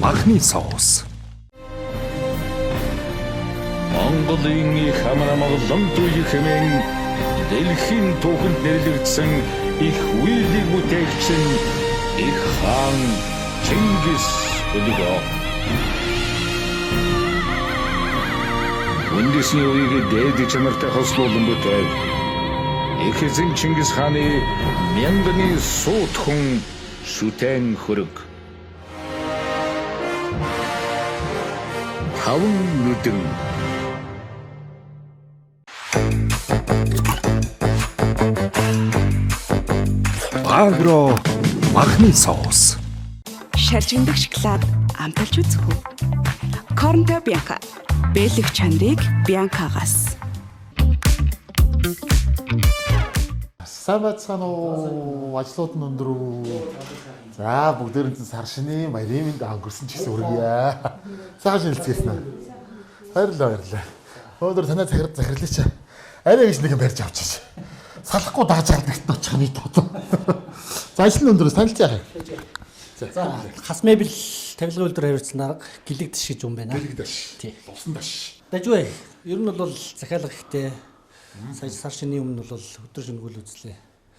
S3: махны соус.
S4: Монголын их амар амгалан туй хэмээн дэлхийн түүхэнд нэрлэгдсэн их үеийг бүтээгч нь их хаан Чингис Хөлгөө. Үндэсний үеийг дээд чанартай хослуулан бүтээв. Их эзэн Чингис хааны мянганы суут хүн шүтэн хөрөг. Таван нүдэн.
S3: Агро махны соус.
S5: Шаржигнадаг шоколад амталж үзэх үү? Корнто Бянка. Бэлэг чанарыг Бянкагаас.
S1: Сайн байцгаана уу? Ажлууд нь өндөр үү? За бүгдээрэнд нь сар шинийн баярын мэнд өнгөрсөн ч гэсэн хүргье. Сайхан шинэлцгээсэн үү? Баярлалаа баярлалаа. Өнөөдөр танай захирал захирлыг чи арай гэж нэг юм барьж авчиж. Салахгүй дааж байгаа нэгт очих нэг тоо. За ажил нь өндрөөс танилцъя.
S6: За хас мебель тавилгын үйлдвэр хариуцсан дарга Гэлэгдэш гэж юм байна.
S1: Гэлэгдэш.
S6: Тий.
S1: Лусан даш.
S6: Дажгүй. Ер нь бол захиалга ихтэй. Сая сар шинийн өмнө бол өдөр шөнөгүй л үзлээ.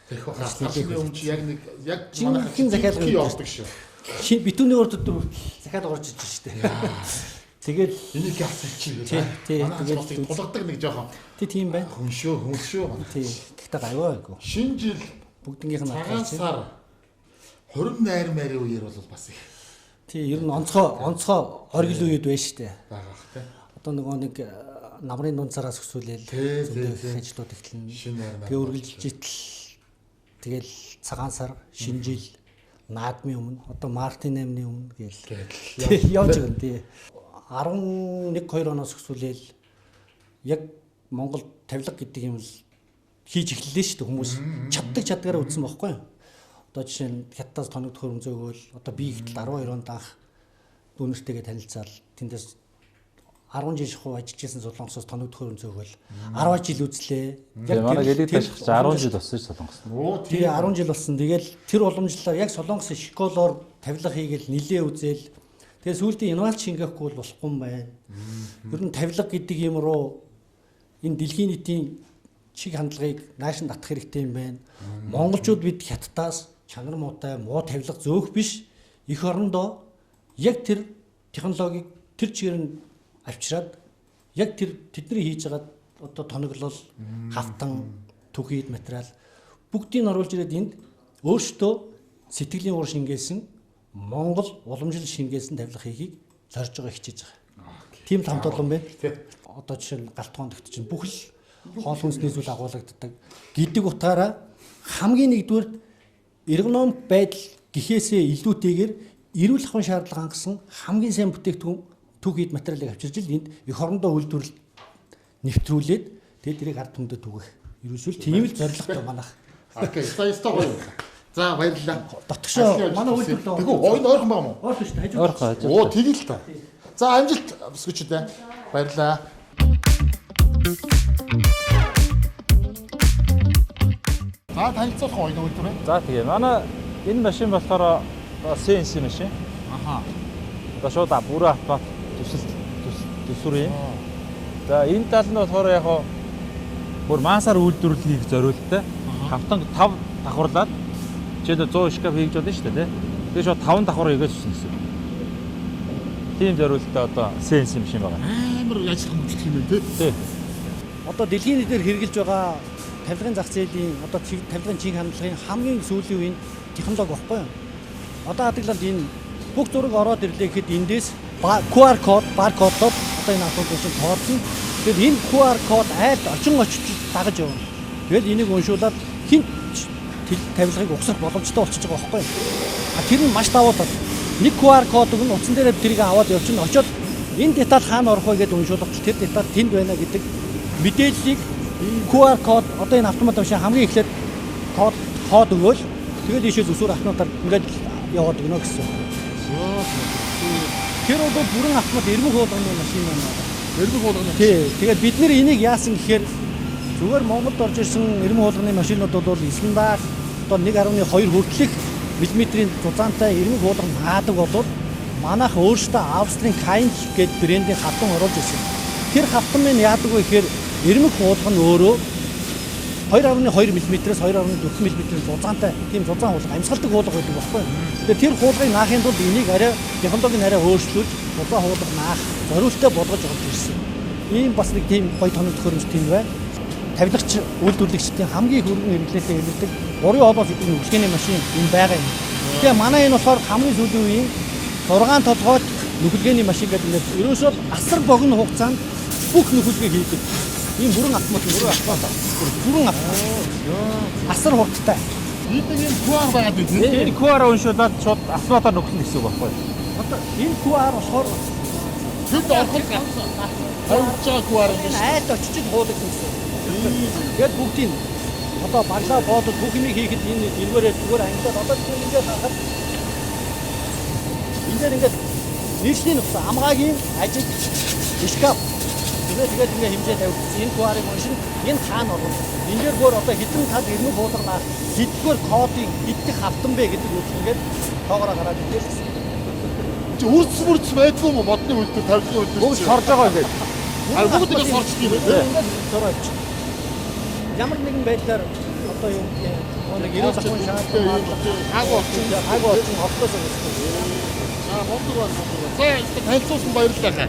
S1: Тех сар шинийн өмнө чи яг нэг яг
S6: манайхан захиалга
S1: явдаг шүү.
S6: Шин битүүний урд өдөр хүртэл захиалга орж иж штэ. Тэгэл
S1: энийг яасан чи
S6: гээл.
S1: Тэгэл тулгадаг нэг жоохон.
S6: Тий тийм байна.
S1: Хүн шүү, хүн шүү.
S6: Тий. Гэхдээ гайваа айгу.
S1: Шинэ жил
S6: бүгднгийнх нь
S1: цагаан сар 28 марын үеэр бол бас их.
S6: Тий, ер нь онцгой оргил үед байна штэ.
S1: Байгаа бах тий.
S6: Одоо нөгөө нэг намрын дунд сараас өсвөлээл зөндөө ажлууд эхэлнэ. Тэгээ үргэлжилж итл тэгэл цагаан сар, шинэ жил, наадмын өмнө, одоо мартын 8-ны өмнө гээл явж байгаа тий. 11 2 оноос өсвөлээл яг Монгол тавилга гэдэг юм л хийж эхэллээ шүү дээ хүмүүс чаддаг чадгаараа үзсэн байхгүй юу? Одоо жишээ нь хятадаас тоног төхөөрөмж өгөөл одоо би ихтэл 12 онд анх дүүнертэйгээ танилцаал тэндээс 10 жил шахуу ажиллаж исэн Солонгосоос тоног төхөөрөмж өгөөл 10 жил үзлээ.
S2: Яг манай Гэлэгдэш 10 жил болсон ш Солонгос.
S6: Тий 10 жил болсон. Тэгэл тэр уламжлалаар яг Солонгосын школоор тавилга хийгээл нилээ үзээл. Тэгээ сүүлдээ инновац шингээхгүй бол болохгүй юм байна. Ер нь тавилга гэдэг юм руу энэ дэлхийн нийтийн чиг хандлагыг нааш нь татах хэрэгтэй юм байна. Монголчууд бид хятадаас чанар муутай муу тавилга зөөх биш. Эх орондоо яг тэр технологиг тэр чигээр нь авчираад яг тэр тэдний хийж байгаа одоо тоноглол, хавтан, түүхийд материал бүгдийг нь оруулж ирээд энд өөрсдөө сэтгэлийн уур шингээсэн Монгол уламжлал шингээсэн тавилга хийхийг зорж байгаа хичээж байгаа. Тийм л хамт олон байна. Одоо жишээ нь галт тогт чинь бүх л хоол хүнсний зүйл агуулгаддаг гэдэг утгаараа хамгийн нэгдүгээр эргономик байдал гэхээсээ илүүтэйгээр эрүүл ахуйн шаардлага хангасан хамгийн сайн бүтээгдэхүүн түүхийд материалыг авчирж ил энд эх орондоо үйлдвэрлэлд нэвтрүүлээд тэгээд тэрийг ард түмэндээ түгэх. Ерөөсөө л тийм л зорилготой манайх.
S1: Окей, стаистаа гоё. За баярлалаа.
S6: Дотгошоо манай үйлдвэрлэл.
S1: Тэгвэл ойн ойрхон байгаа юм уу?
S6: Ойрхон шүү дээ. Хажуу.
S2: Ойрхон хажуу.
S1: Оо тэгэл л та. За амжилт бүсгүүчдээ. Баярлалаа. За танилцуулах уу энэ үйлдвэр?
S2: За тэгээ манай энэ машин болохоор CNC машин.
S1: Аха.
S2: Одоо шууд бүрэн автомат төсвөр юм. За энэ тал нь болохоор яг хоо бүр маасаар үйлдвэрлэл хийх зориулттай. Хавтан 5 давхарлаад жишээлбэл 100 шкаф хийж болно шүү дээ, тий. Тэгээ шууд 5 давхар хийгээд өссөн гэсэн. Тийм зориулттай одоо CNC машин байгаа.
S1: Амар ажиллах мөчлөх юм байна, тий.
S2: Тий.
S6: Одоо дэлхийн нийтээр хэрэгжилж байгаа тавилгын зах зээлийн одоо тавилгын чиг хандлагын хамгийн сүүлийн үеийн технологи багхгүй юу? Одоо хадгалаад энэ бүх зураг ороод ирлээ гэхэд эндээс QR код, баркодоор одоо энэ автобус чинь тооцно. Тэгэхээр энэ QR код айлд очин очиж дагаж явна. Тэгэл энийг уншуулад хинт тавилгыг угсах боломжтой болчихж байгаа байхгүй юу? А тэр нь маш давуу тал. Нэг QR код өгнө, утсан дээрээ тэрийг аваад явчихна. Очоод энэ деталь хаана орох вэ гэдээ уншуулах тэр деталь тэнд байна гэдэг мэдээллийг QR код одоо энэ автомат машин хамгийн эхлээд код өгөөл тэгэл ийшээ зүсүүр автоматар ингээд яваад өгнө гэсэн. Тэр бол бүрэн автомат эрмэг хуулганы машин байна.
S1: Эрмэг хуулганы.
S6: Тий. Тэгээд бид нэр энийг яасан гэхээр зүгээр Монголд орж ирсэн эрмэг хуулганы машинууд бол стандарт одоо 1.2 хүртэлх миллиметрийн зузаантай эрмэг хуулга наадаг болоод манайх өөрсдөө Австрийн Kainl гэдэг брендийн хавтан оруулж ирсэн. Тэр хавтан минь яадаг вэ гэхээр эрмэг хуулга нь өөрөө 2.2 мм-ээс 2.4 мм-ийн зузаантай тийм зузаан хуулга, амьсгалдаг хуулга гэдэг багхгүй. Тэгэхээр тэр хуулгыг наахын тулд энийг арай технологиг арай өөрчлүүлж зузаан хуулга наах зориулттай болгож орж ирсэн. Ийм бас нэг тийм гоё тоног төхөөрөмж тийм байна. Тавилгач үйлдвэрлэгчдийн хамгийн их өргөн хэрэглээтэй хэрэглэдэг 3 олоос гэдэг нүгэлгээний машин энэ байгаа юм. Тэгээ манай энэ болохоор хамгийн сүүлийн үеийн 6 толгойт нүгэлгээний машин гэдэг нь ерөөсөө асар богино хугацаанд бүх нүгэлгээ хийдэг. Ийм бүрэн автомат, бүрэн автомат. Бүрэн автомат. Асар хурдтай.
S1: Энэ нэг юм QR байгаад байна тийм.
S2: Энэ QR уншуулад шууд автоматар нүгэлнэ гэсэн үг байхгүй юу?
S6: Одоо энэ QR болохоор
S1: Тэнд ороход тавьж байгаа QR юм биш.
S6: Айлд очиж хуулагдсан гэсэн. Тэгээд бүгдийг одоо баглаа боодод бүх юмыг хийхэд энэ эргээрээ зүгээр ангилаад одоо бид ингээд харахад энэ дээр ингээд нийслэлийн нөхцөл амгаагийн ажил шкаф Тийм ээ. Тэгээд ингээ хэмжээ тавигдсан. Энэ QR-ыг уншин энэ хаана орно? Энэ дээр бүр одоо хэдэн тал эрмэг буулгана, хэддүгээр кодын хэддэх хавтан бэ гэдэг үг ингээд тоогоороо гараад ирдэг гэсэн.
S1: Чи үрс мөрц байдгүй юм уу? Модны үйлдвэр, тавилгын үйлдвэр.
S2: Бүгд сорж байгаа ингээд.
S1: А бүгд ингэ сорчдөг юм байна.
S6: Ингээд сороо явчих. Ямар нэгэн байдлаар одоо юу гэх юм нэг 90 завхан шаардлага
S1: Хаагүй орчин.
S6: хаагүй орчин холдоос үүсдэг.
S1: За мундаг байна мундаг байна. За танилцуулсан баярлалаа.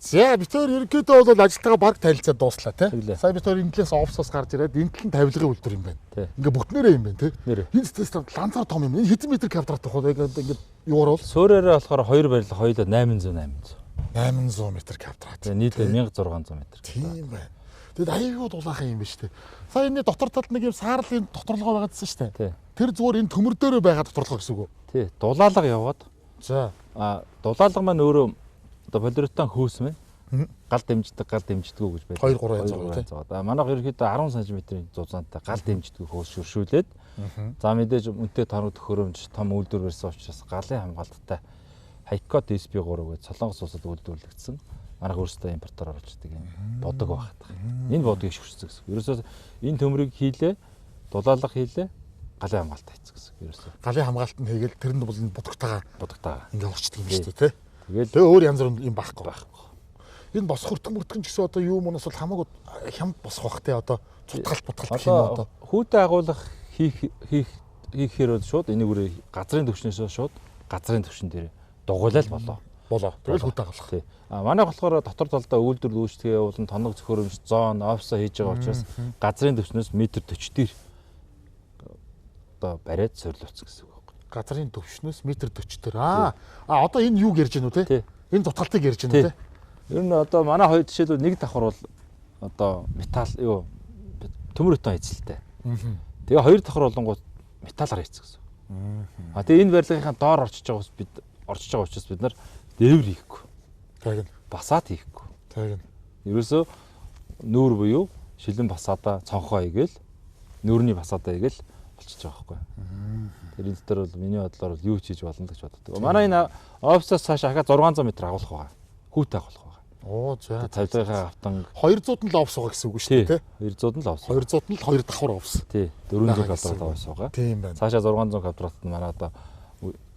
S1: За бид хоёр ерөнхийдөө бол ажилтайгаа баг танилцаад дууслаа тий.
S2: Тэглээ.
S1: Сая бид хоёр энэ талаас офсоос гарч ирээд энэ тал нь тавилгын үйлдвэр юм байна.
S2: Тий.
S1: Ингээ бүгднээрээ юм байна тий.
S2: Нэрээ.
S1: Энэ тест ланцаар том юм. Энэ хэдэн метр квадрат тох вэ? Ингээ юугаар бол
S2: Суураараа болохоор хоёр барилга хоёулаа 800 800.
S1: 800 метр квадрат.
S2: Тэгээ нийлээ 1600 метр.
S1: Тийм байна. Тэгэд аюул дулаахан юм байна шүү дээ. Сая энэ дотор талд нэг юм саарлын доторлогоо байгаадсэн шүү дээ.
S2: Тий.
S1: Тэр зүгээр энэ төмөр дээрээ байгаа доторлогоо гэсэн үг үү?
S2: Тий. Дулаалга яваад
S1: За.
S2: а дулаалга маань өөрөө одоо полиуретан хөөс мэн. Гал дэмждэг, гал дэмждэггүй гэж байдаг.
S1: 2 3 янз байгаа, тий.
S2: янз байгаа. Манайх ерөнхийдөө 10 см-ийн зузаантай гал дэмждэг хөөс шүршүүлээд за мэдээж үнэтэй тоног төхөөрөмж том үйлдвэр барьсан учраас галын хамгаалттай Хайкот SP3 гэж Солонгос улсад үйлдвэрлэгдсэн. Манайх өөрсдөө импортоор оруулждаг юм бодог байхад байгаа. Энэ бодгийг шүршсэн гэсэн. Ерөөсөө энэ төмрийг хийлээ, дулаалга хийлээ, галын хамгаалт хийцэн гэсэн. Ерөөсөө
S1: Галын хамгаалт нь хийгээл тэрэнд бол энэ будагтайгаа
S2: бодогтайгаа.
S1: ингээ орчдөг юм шүү дээ тий.
S2: Тэгэл
S1: Тэгээ өөр янз бүр юм байхгүй. Байхгүй. Энэ босох өртгөн мөртгөн ч гэсэн одоо юу мунаас бол хамаагүй хямд босох бах тий одоо цутгалт бутгалт гэх юм уу одоо.
S2: Хүүтэй агуулгах хийх хийх хийхээр бол шууд энийг үрээ газрын төвшнөөсөө шууд газрын төвшин дээр дугуйлал болоо.
S1: Болоо. Тэгэл хүүтэй агуулах.
S2: Тий. А манайх болохоор дотор талдаа үйлдвэр үйлчлэгээ явуулан тоног зөхөрөмж зон офсоо хийж байгаа учраас газрын төвшнөөс метр 40 дээр одоо бариад суйрлуулсан гэсэн үг байхгүй.
S1: Газрын төвшнөөс метр 40 дээр. Аа. А одоо энэ юуг ярьж гэнэ үү
S2: Тий.
S1: тий? Энэ зутгалтыг ярьж гэнэ үү
S2: Тий.
S1: тий?
S2: Ер нь одоо манай хоёр жишээлбэл нэг давхар бол одоо металл юу төмөр бетон эзэлтэй. Тэгээ хоёр давхар болонгууд металлаар хийцэн гэсэн. А тэгээ энэ барилгынхаа доор орчиж байгаа ус бид орчиж байгаа учраас бид нар дээвэр хийхгүй,
S1: Тэгнь.
S2: басаад хийхгүй.
S1: Тэгнь.
S2: Ерөөсөө нүүр буюу шилэн басаадаа цонхоо игээл нүүрний басаадаа игээл болчихж байгаа байхгүй. Тэр энэ дотор бол миний бодлоор бол юу ч хийж болно л гэж боддог. Манай энэ офисоос цааш ахаа 600 м агуулах байгаа. Хүүтэй агуулах байгаа.
S1: Оо за.
S2: Тавилгынхаа хавтан
S1: 200 нь л офс байгаа гэсэн үг шүү дээ тий?
S2: 200 нь л офс.
S1: 200 нь л хоёр давхар офс.
S2: Тий, 400 квадрат офс байгаа.
S1: Тийм байна.
S2: Цаашаа 600 квадратт нь манай одоо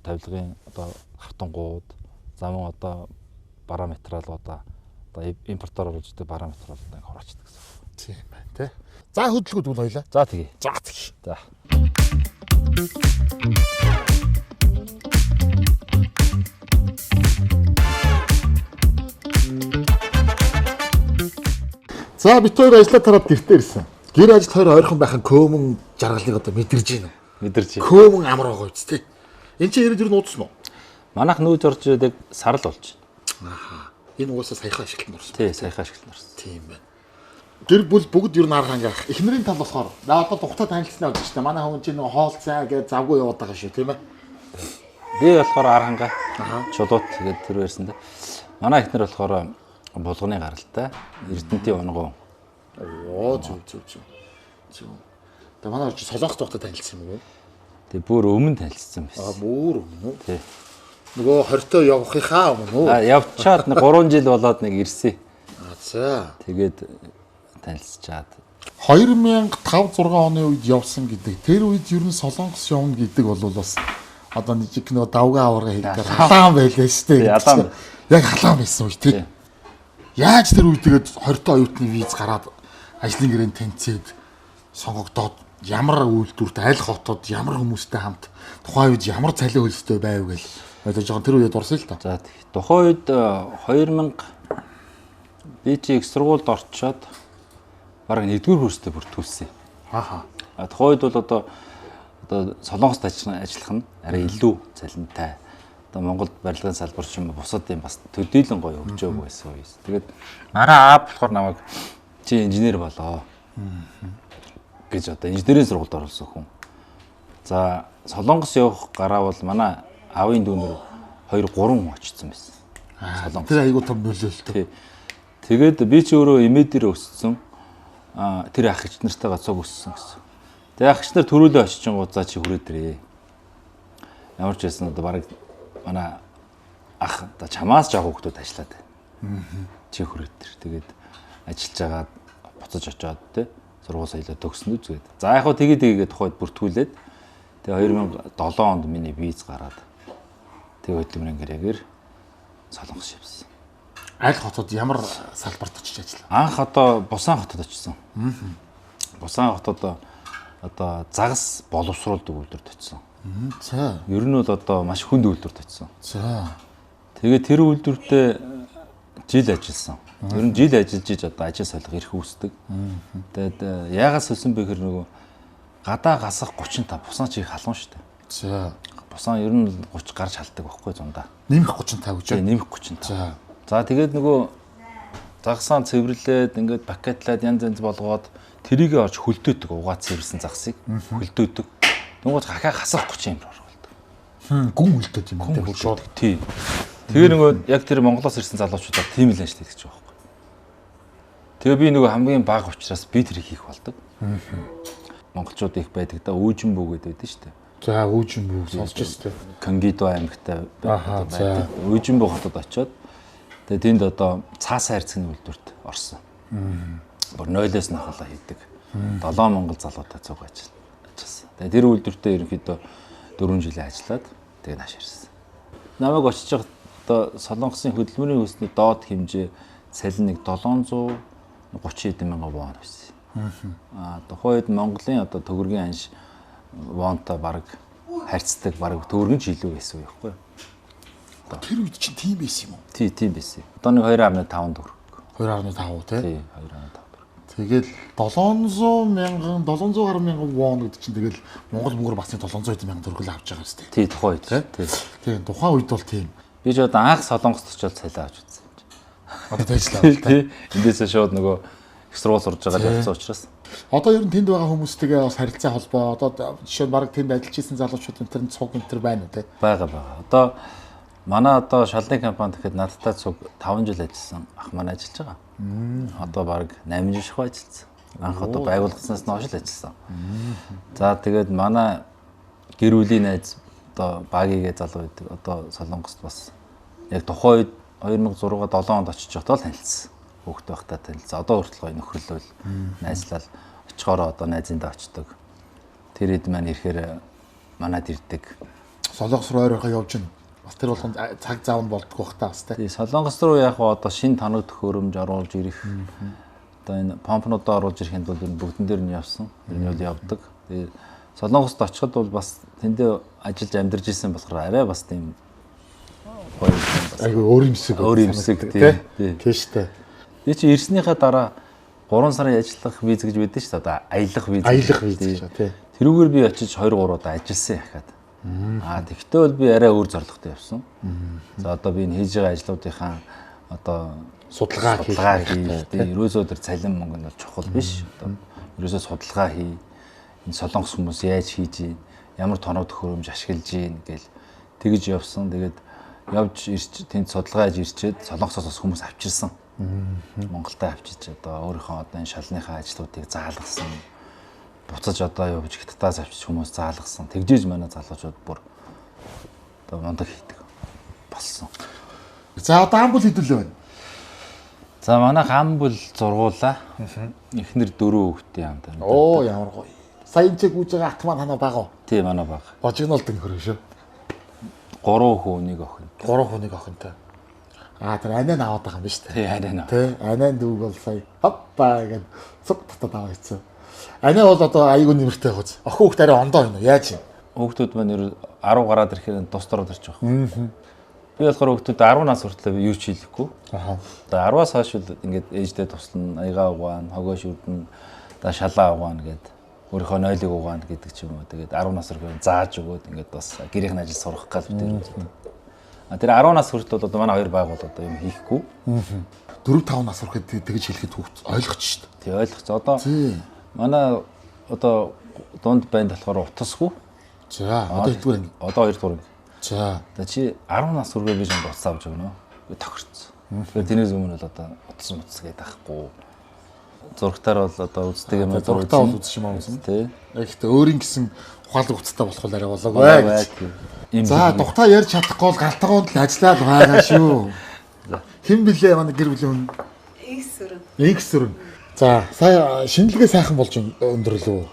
S2: тавилгын одоо хавтангууд, замун одоо параметралуудаа одоо импортоор оруулж идэг параметралуудаа ингээ хураачдаг гэсэн.
S1: Тийм байна тий. За хөдөлгөөд үл хоёлаа.
S2: За тэгье.
S1: За тэгье.
S2: За.
S1: За бит хоёр ажиллаа тараад гэртээ ирсэн. Гэр ажил хоёр ойрхон байх нь көмөн жаргалыг одоо мэдэрж байна.
S2: Мэдэрч.
S1: Көмөн амар байгаа үст тий. Энд чинь ирээд ер нь уудсан уу?
S2: Манайх нүүж орж ирээд яг сарал болж байна.
S1: Энэ угаасаа саяхан ашиглалтанд орсон.
S2: Тий, саяхан ашиглалтанд орсон.
S1: Тийм байна. Гэр бүл бүгд ер нь арга ангаах. Эхнэрийн тал болохоор наа одоо тухтай танилцсан явж штэ. Манай хүн чинь нөгөө хоол цай гэж завгүй яваад байгаа шүү тийм ээ.
S2: Би болохоор ар хангаа чулуут тэгээд тэр байсан дээ. Манай эхнэр болохоор булганы гаралтай Эрдэнтийн унгуу.
S1: Оо зүг зүг зүг. Зүг. Тэгээ манай чи солонгос тухтай танилцсан юм уу?
S2: Тэгээ бүр өмнө танилцсан
S1: Аа
S2: байсан.
S1: бүр өмнө үү?
S2: Тий.
S1: Нөгөө 20-то явахынхаа өмнө үү?
S2: А явчаад нэг 3 жил болоод нэг ирсэн.
S1: Аа за.
S2: Тэгээд танилцчаад
S1: 2005 6 оны үед явсан гэдэг. Тэр үед ер нь Солонгос явна гэдэг бол бас одоо нэг жиг нөгөө давгаа аварга хийгээр халаан байлаа шүү дээ.
S2: Тий, халаан.
S1: Яг халаан байсан үе тий.
S2: Тий.
S1: Яаж тэр үед тэгээд 20 та оюутны виз гараад ажлын гэрээнд тэнцээд сонгогдоод ямар үйлдвэрт аль хотод ямар хүмүүстэй хамт тухайн үед ямар цалин хөлстэй байв гэл одоо жоохон тэр үедээ дурсан л та.
S2: за тэг. Тухайн үед 2000 би чи их сургуульд орчоод бараг нэгдүгээр курстэй бүртгүүлсэн.
S1: Ааха.
S2: А тухайн үед бол одоо Солонгост ажиллах нь арай илүү цалинтай. Одоо Монголд барилгын салбар ч юм уу бусад юм бас төдийлөн гоё хөгжөөгүй байсан үе. Тэгээд манай аав болохоор намайг чи инженер болоо гэж одоо инженерийн сургуульд оруулсан хүн. За Солонгос явах гараа бол манай аавын дүүнер 2 3 хүн очсон байсан. Солонгос.
S1: Тэр айгуу том нөлөөлтөө.
S2: Тий. Тэгээд би чи өөрөө имээ дээр өссөн. Аа тэр ах эгч нартайгаа цуг өссөн гэсэн. Тэгээ ах эгч нар төрүүлээ очичингууд за чи хүрээд ирээ. Ямар ч байсан одоо бараг Манай ах одоо чамаас жоох хүүхдүүд ажиллаад байна. Чи хүрээд тэр. Тэгээд ажиллаж байгаа буцаж очиод те сургууль соёлоо төгснө үзгээд. За яг хөө тэгээд тухайд бүртгүүлээд тэгээ 2007 онд миний виз гараад тэгээ хөдөлмөрийн гэрээгээр Солонгос явсан.
S1: Аль хотод ямар салбарт очиж ажиллаа?
S2: Анх одоо Бусан хотод очсон. Бусан хотод одоо загас боловсруулдаг үйлдвэрт очсон.
S1: За.
S2: Ер нь бол одоо маш хүнд үйлдвэрт очсон.
S1: За.
S2: Тэгээ тэр үйлдвэртээ жил ажилласан. Ер нь жил ажиллаж иж одоо ажил солих эрх үүсдэг. Тэгээд яагаад сольсон бэ гэхээр нөгөө гадаа гасах 35 Бусан чиг халуун шүү дээ.
S1: За.
S2: Бусан ер нь 30 гарч халдаг байхгүй зундаа.
S1: Нэмэх 35 гэж.
S2: Тэгээ нэмэх 35.
S1: За.
S2: За тэгээд нөгөө загсаа цэвэрлээд ингээд пакетлаад янз янз болгоод тэрийгэ орж хөлдөөдөг угаа цэвэрсэн загсыг хөлдөөдөг. Тэнгуут хахаа хасах 30 юм оруулдаг.
S1: Гүн хөлдөөд юм аа тийм шууд.
S2: Тий. Тэгээ нөгөө яг тэр Монголоос ирсэн залуучуудаар тийм л ажил хийдэг ч байгаа байхгүй. Тэгээ би нөгөө хамгийн бага учраас би тэрийг хийх болдог. Монголчууд их байдаг да Үүжин бүү гэдэг байдаг шүү дээ.
S1: За Үүжин бүү сонсч байсан тийм.
S2: Конгидо аймагтай байдаг. Үүжин бүү хотод очиод тэгээ тэнд одоо цаас хайрцагны үйлдвэрт орсон. Бүр 0-оос нь ахлаа хийдэг. 7 монгол залуутай цуг ажилласан. Тэгээ тэр үйлдвэртээ ерөнхийдөө 4 жилийн ажиллаад тэгээ нааш ирсэн. Намайг очиж байхад одоо Солонгосын хөдөлмөрийн хөлсний доод хэмжээ цалин нэг 730 хэдэн мянган вон байсан. Аа тухайн үед Монголын одоо төгрөгийн анш вонтой баг харьцдаг, баг төгрөгөн ч илүү байсан үе байхгүй юу?
S1: Тэр үед чинь тийм байсан юм уу?
S2: Тий, тийм байсан. Одоо нэг 2.5 төгрөг.
S1: 2.5 тий.
S2: Тий, 2.5 төгрөг.
S1: Тэгэл 700 мянган 700 гаруй мянган вон гэдэг чинь тэгэл Монгол мөнгөөр бас 700 хэдэн мянган төгрөг л авч байгаа юм шүү дээ.
S2: Тий, тухайн үед. Тий.
S1: Тий, тухайн үед бол тийм.
S2: Би ч одоо анх Солонгост очиод цалин авч үзсэн юм чи.
S1: Одоо тэжлээ.
S2: Тий. Эндээсээ шууд нөгөө их сургууль сурж байгаа л явцсан учраас.
S1: Одоо ер нь тэнд байгаа хүмүүстэйгээ бас харилцаа холбоо одоо жишээ нь баг тэнд ажиллаж исэн залуучууд энэ төр цуг энэ төр байна уу те?
S2: Байгаа. Одоо манай одоо шалны компани гэхэд надтай цуг 5 жил ажилласан ах маань ажиллаж байгаа. Одоо баг 8 жил шахуу ажилласан. Анх одоо байгуулагдсанаас нь хойш л ажилласан. За тэгээд манай гэр бүлийн найз одоо багигээ залуу байдаг. Одоо Солонгост бас яг тухайн үед 2006 7 онд очиж байхдаа л танилцсан. Хүүхэд байхдаа танилцсан. Одоо хүртэл гоё нөхөрлөл найзлал очихороо одоо найзындаа очдог. Тэр хэд маань ирэхээр манад ирдэг.
S1: Солонгос руу ойр ойрхон явж гин. Бас тэр болгонд цаг зав нь болдгоо бах та бас
S2: тий. Солонгос руу яг одоо шин тоног төхөөрөмж оруулж ирэх. Одоо энэ помпнуудаа оруулж ирэхэд бол бүгдэн дээр нь явсан. Тэр нь бол явдаг. Тэгээ Солонгост очиход бол бас тэндээ ажиллаж амьдарч исэн болохоор арай бас тийм гоё юм бас.
S1: Айгүй өөр юмсэг.
S2: Өөр юмсэг тий.
S1: Тий шүү дээ.
S2: Би чи ирснийхаа дараа 3 сарын ажиллах виз гэж байдаг шүү дээ. Одоо аялах виз.
S1: Аялах виз гэж тий.
S2: Тэрүүгээр би очиж 2 3 удаа ажилласан яхаад. Аа тэгтээ бол би арай өөр зорилготой явсан. За одоо би энэ хийж байгаа ажлуудынхаа одоо
S1: судалгаа
S2: хийх. Тий. Ерөөсөө тэр цалин мөнгө нь бол чухал биш. Одоо ерөөсөө судалгаа хий. Энэ Солонгос хүмүүс яаж хийж гин, ямар тоног төхөөрөмж ашиглаж гин гэл тэгж явсан. Тэгээд явж ирч тэнд судалгаа хийж ирчээд Солонгосоос бас хүмүүс авчирсан. Монголтой авчиж одоо өөрийнхөө одоо энэ шалныхаа ажлуудыг заалгасан. Буцаж одоо явж Хятадаас авчиж хүмүүс заалгасан. Тэгжээж манай залуучууд бүр одоо мундаг хийдэг болсон.
S1: За одоо ам бүл хэдүүлээ байна.
S2: За манайх ам бүл зургуулаа. Эхнэр 4 хүүхдийн амт.
S1: Оо ямар гоё. Сая энэ чиг гүйж байгаа ат маань ханаа бага уу?
S2: Тий манай бага.
S1: Божигнолдог нөхөр шүү.
S2: 3 хүү нэг охин.
S1: 3 хүү нэг охинтой. Аа тэр анаа нь аваад байгаа юм биш үү?
S2: Тий анаа нь.
S1: Тий анаа дүүг бол сая хоппа гэд цуг татаад аваа хийсэн. Анаа бол одоо аягүй нэмэртэй явах үз. Охин хүүхд арай ондоо юм уу? Яаж юм?
S2: Хүүхдүүд маань ер 10 гараад ирэхээр тус дороод ирчих واخ. Би болохоор хүүхдүүд 10 нас хүртэл юу ч хийлэхгүй.
S1: Аа.
S2: Одоо 10-аас хойш л ингээд ээждээ туслана, аягаа угаана, хогоо шүрдэн, одоо шалаа угаана гэд өөрийнхөө нойлыг угаана гэдэг ч юм уу. Тэгээд 10 нас хүртэл зааж өгөөд ингээд бас гэрийнх нь ажил сурах гал бид тэр. А тэр 10 нас хүртэл бол одоо манай хоёр баг бол одоо юм хийхгүй.
S1: 4 5 нас хүрэхэд тэгж хэлэхэд хүүхд ойлгоч шүү дээ.
S2: Тий ойлгоц. Одоо манай одоо дунд банд болохоор утасгүй.
S1: За одоо хэддүгээр анги?
S2: Одоо 2 дугаар анги.
S1: За.
S2: Одоо чи 10 нас хүргээ би чамд утас авч өгнө. Би тохирцсон. Тэгэхээр тэрнээс өмнө бол одоо утас мутас гэдэг ахгүй. Зурагтаар бол одоо үздэг юм аа.
S1: Зурагтаа бол үзсэн юм аа үзэн.
S2: Тий.
S1: Гэхдээ өөрийн гэсэн ухаалаг утастай болох арай болоогүй. За тухтаа ярьж чадахгүй бол галтгоонд л ажиллаад байгаа шүү. Хэн блэ манай гэр бүлийн хүн?
S5: Инх сүрэн.
S1: Инх сүрэн. За сая шинэлгээ сайхан болж өндөрлөө.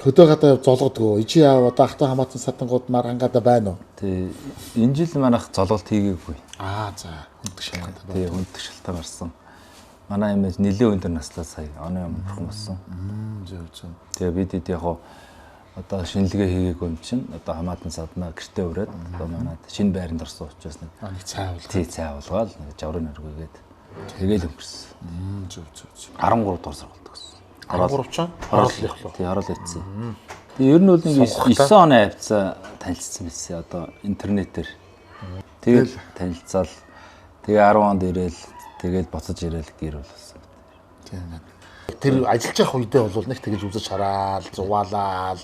S1: Хөдөө гадаа золгодгоо. Ичи яав одоо ахтай хамаатан сатангууд мар хангаада байна уу?
S2: Тий. Энэ жил манайх золголт хийгээгүй.
S1: Аа за хүндэх шалтгаантай
S2: байна. Тий, хүндэх шалтгаан гарсан. Манай юм нэлээд өндөр наслаа сая оны амархан болсон.
S1: Зөв зөв.
S2: Тэгээ бид хэд яг одоо шинэлгээ хийгээгүй юм чинь одоо хамаатан саднаа гэртээ ураад одоо манад шинэ байранд орсон учраас
S1: нэг цай уулгаа.
S2: Тий, цай уулгаал нэг жаврын өргөгээд тэгэл өнгөрсөн.
S1: Зөв зөв зөв.
S2: 13 дугаар сургуульд төгссөн.
S1: 13 ч хороол их лөө.
S2: Тий, хороол ирсэн. Тэгээ ер нь бол нэг 9 оны хавцаа танилцсан байсан. Одоо интернетээр. Тэгэл танилцаал. Тэгээ 10 онд ирээл тэгэл буцаж ирээл гэр болсон.
S1: Тийм байна. Тэр ажиллаж явах үедээ бол нэг тэгэж үзэж хараал, зугаалаал,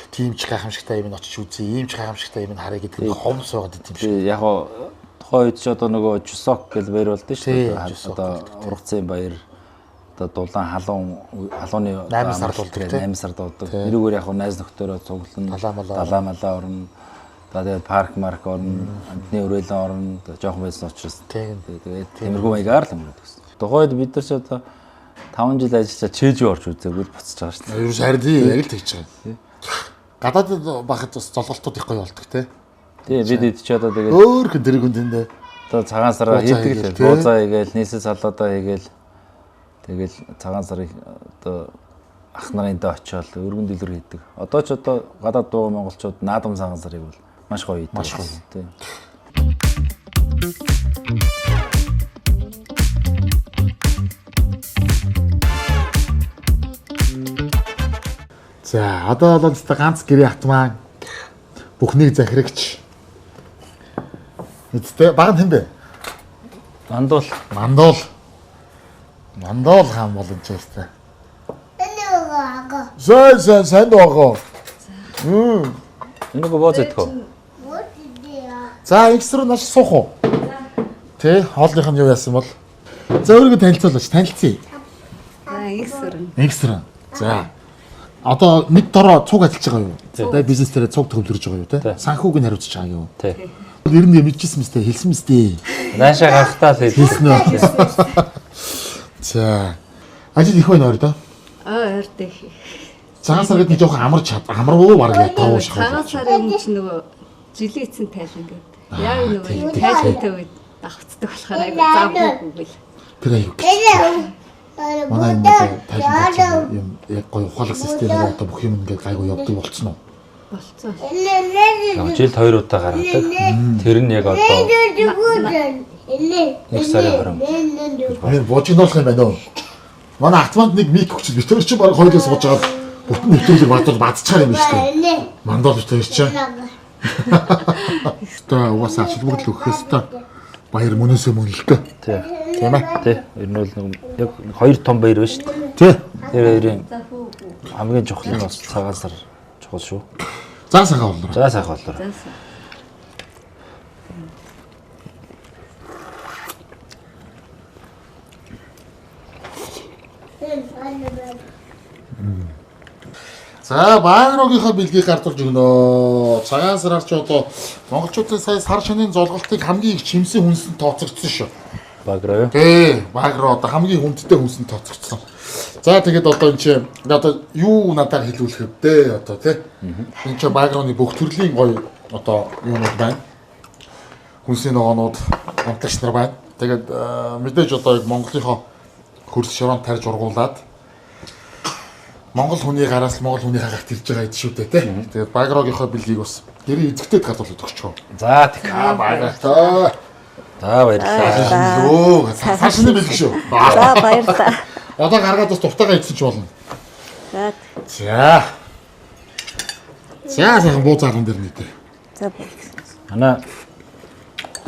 S1: тийм ч гайхамшигтай юм очиж үзье, ийм ч гайхамшигтай юм харъя гэдэг нэг хомс байгаад идэм шиг.
S2: Тий, яг тухайн үед ч одоо нөгөө Чусок гэл баяр болдсон шүү дээ. Одоо ургацын баяр одоо дулаан халууны
S1: 8 сард болдог
S2: 8 сард болдог. Тэрүүгээр яг найз нөхдөөрөө цуглана, далаа малаа орно. За тэгээд парк марк орно, амтны өрөөлөн орно. Жоохон байсан учраас тэгээд тиймэрхүү маягаар л өнгөрөөд гэсэн. Тухайд бид нар ч одоо 5 жил ажиллаж чэйж орж үзээгүй л буцаж байгаа шүү дээ.
S1: Ер нь харин тий яг л тэгж байгаа. Гадаадд байхад бас золголтууд их гоё болдог тий.
S2: Тий бид ид ч одоо тэгээд
S1: өөр хэн тэрэг хүн тэндээ.
S2: Одоо цагаан сараа хийдэг л буузаа хийгээл, нийсэл салаадаа хийгээл тэгэл цагаан сарыг одоо ах нарын дэ очиод өргөн дэлгэр хийдэг. Одоо ч одоо гадаад дууга монголчууд наадам цагаан сарыг бол маш гоё хийдэг.
S1: Маш гоё.
S2: Тий.
S1: За одоо бол өстой ганц гэрээ атмаа бүхнийг захирагч. Мэдтэй баг нь хэн бэ?
S2: Мандуул.
S1: Мандуул. Мандуул хаан бол энэ ч өстой. Сайн сайн сайн доо.
S2: Энэ гоо бооз идэх үү?
S1: За ихсрүү нааш суух уу? Тэ хоолных нь юу яасан бол? За өөрийгөө танилцуулаач, танилцъя.
S5: За инх сүрэн.
S1: Инх сүрэн. За. Одоо нэг дороо цуг ажиллаж байгаа юу? Одоо бизнес дээр цуг төвлөрж байгаа юу те? Санхүүг нь хариуцж байгаа юу?
S2: Тий.
S1: Ер нь мэдчихсэн мэт хэлсэн мэт дээ.
S2: Наашаа гарахтаа л
S1: хэлсэн үү? За. Ажил их байна ойр доо.
S7: Аа ойр дэх.
S1: Цагаан сар гэдэг нь жоохон амар чад амаргүй бараг ятаа шахав.
S7: Цагаан сарын өмнө чи нөгөө жилийн эцсийн тайлан гэдэг. Яг нөгөө тайлантай үед давхцдаг болохоор айгу завгүй гүйл.
S1: Тэр аюу. Манай энэ тайлан юм яг гоё ухаалаг системээр одоо бүх юм ингээд гайгүй явдаг болцсон уу?
S7: Болцсон.
S2: Яг жилд 2 удаа гаргадаг. Тэр нь яг одоо 1 сарын 20.
S1: Энэ буужигнуулах юм байна уу? Манай атманд нэг мик өгч би тэр чинь баг хоёулаа сууж байгаа бүтэн нэвтрүүлэг бадвал бадчихаар юм шүү дээ. Мандал бит хоёр чинь. Өстой угаасаа ач холбогдол өгөх ёстой. Баяр мөнөөсөө мөн л дөө.
S2: Тий.
S1: Тийм ээ.
S2: Тий. Ер нь бол нэг яг хоёр том баяр байна шүү дээ.
S1: Тий.
S2: Тэр хоёрын хамгийн чухал нь бас цагаан сар чухал шүү.
S1: За сайхан боллоо.
S2: За сайхан боллоо.
S7: За сайхан.
S1: За Багрогийнхоо бэлгийг гардуулж өгнө. Цагаан сараар ч одоо монголчуудын сая сар шөнийн золголтыг хамгийн их чимсэн хүнсэнд тооцогдсон шүү.
S2: Багро юу?
S1: Тий, Багро одоо хамгийн хүндтэй хүнсэнд тооцогдсон. За тэгэхэд одоо энэ чи одоо юу надаар хэлүүлэх вэ одоо тий? Энэ чи Багроны бүх төрлийн гоё одоо юунууд байна. Хүнсний ногоонууд, амтлагч нар байна. Тэгээд мэдээж одоо Монголынхоо хөрс шорон тарж ургуулад Монгол хүний гараас Монгол хүний хагарт ирж байгаа эд шүү дээ тий. Тэгээд Багрогийнхоо бэлгийг бас гэрээ эзэгтэд гадуулаад өгчихөө.
S2: За тэг.
S1: Аа баярлалаа.
S2: За баярлалаа.
S1: Өө сар шинэ бэлэг шүү.
S7: За баярлалаа.
S1: Одоо гаргаад бас дуртайгаа идсэн ч болно.
S7: За.
S1: За. За сайхан буу заалган дээр нийтээ.
S7: За.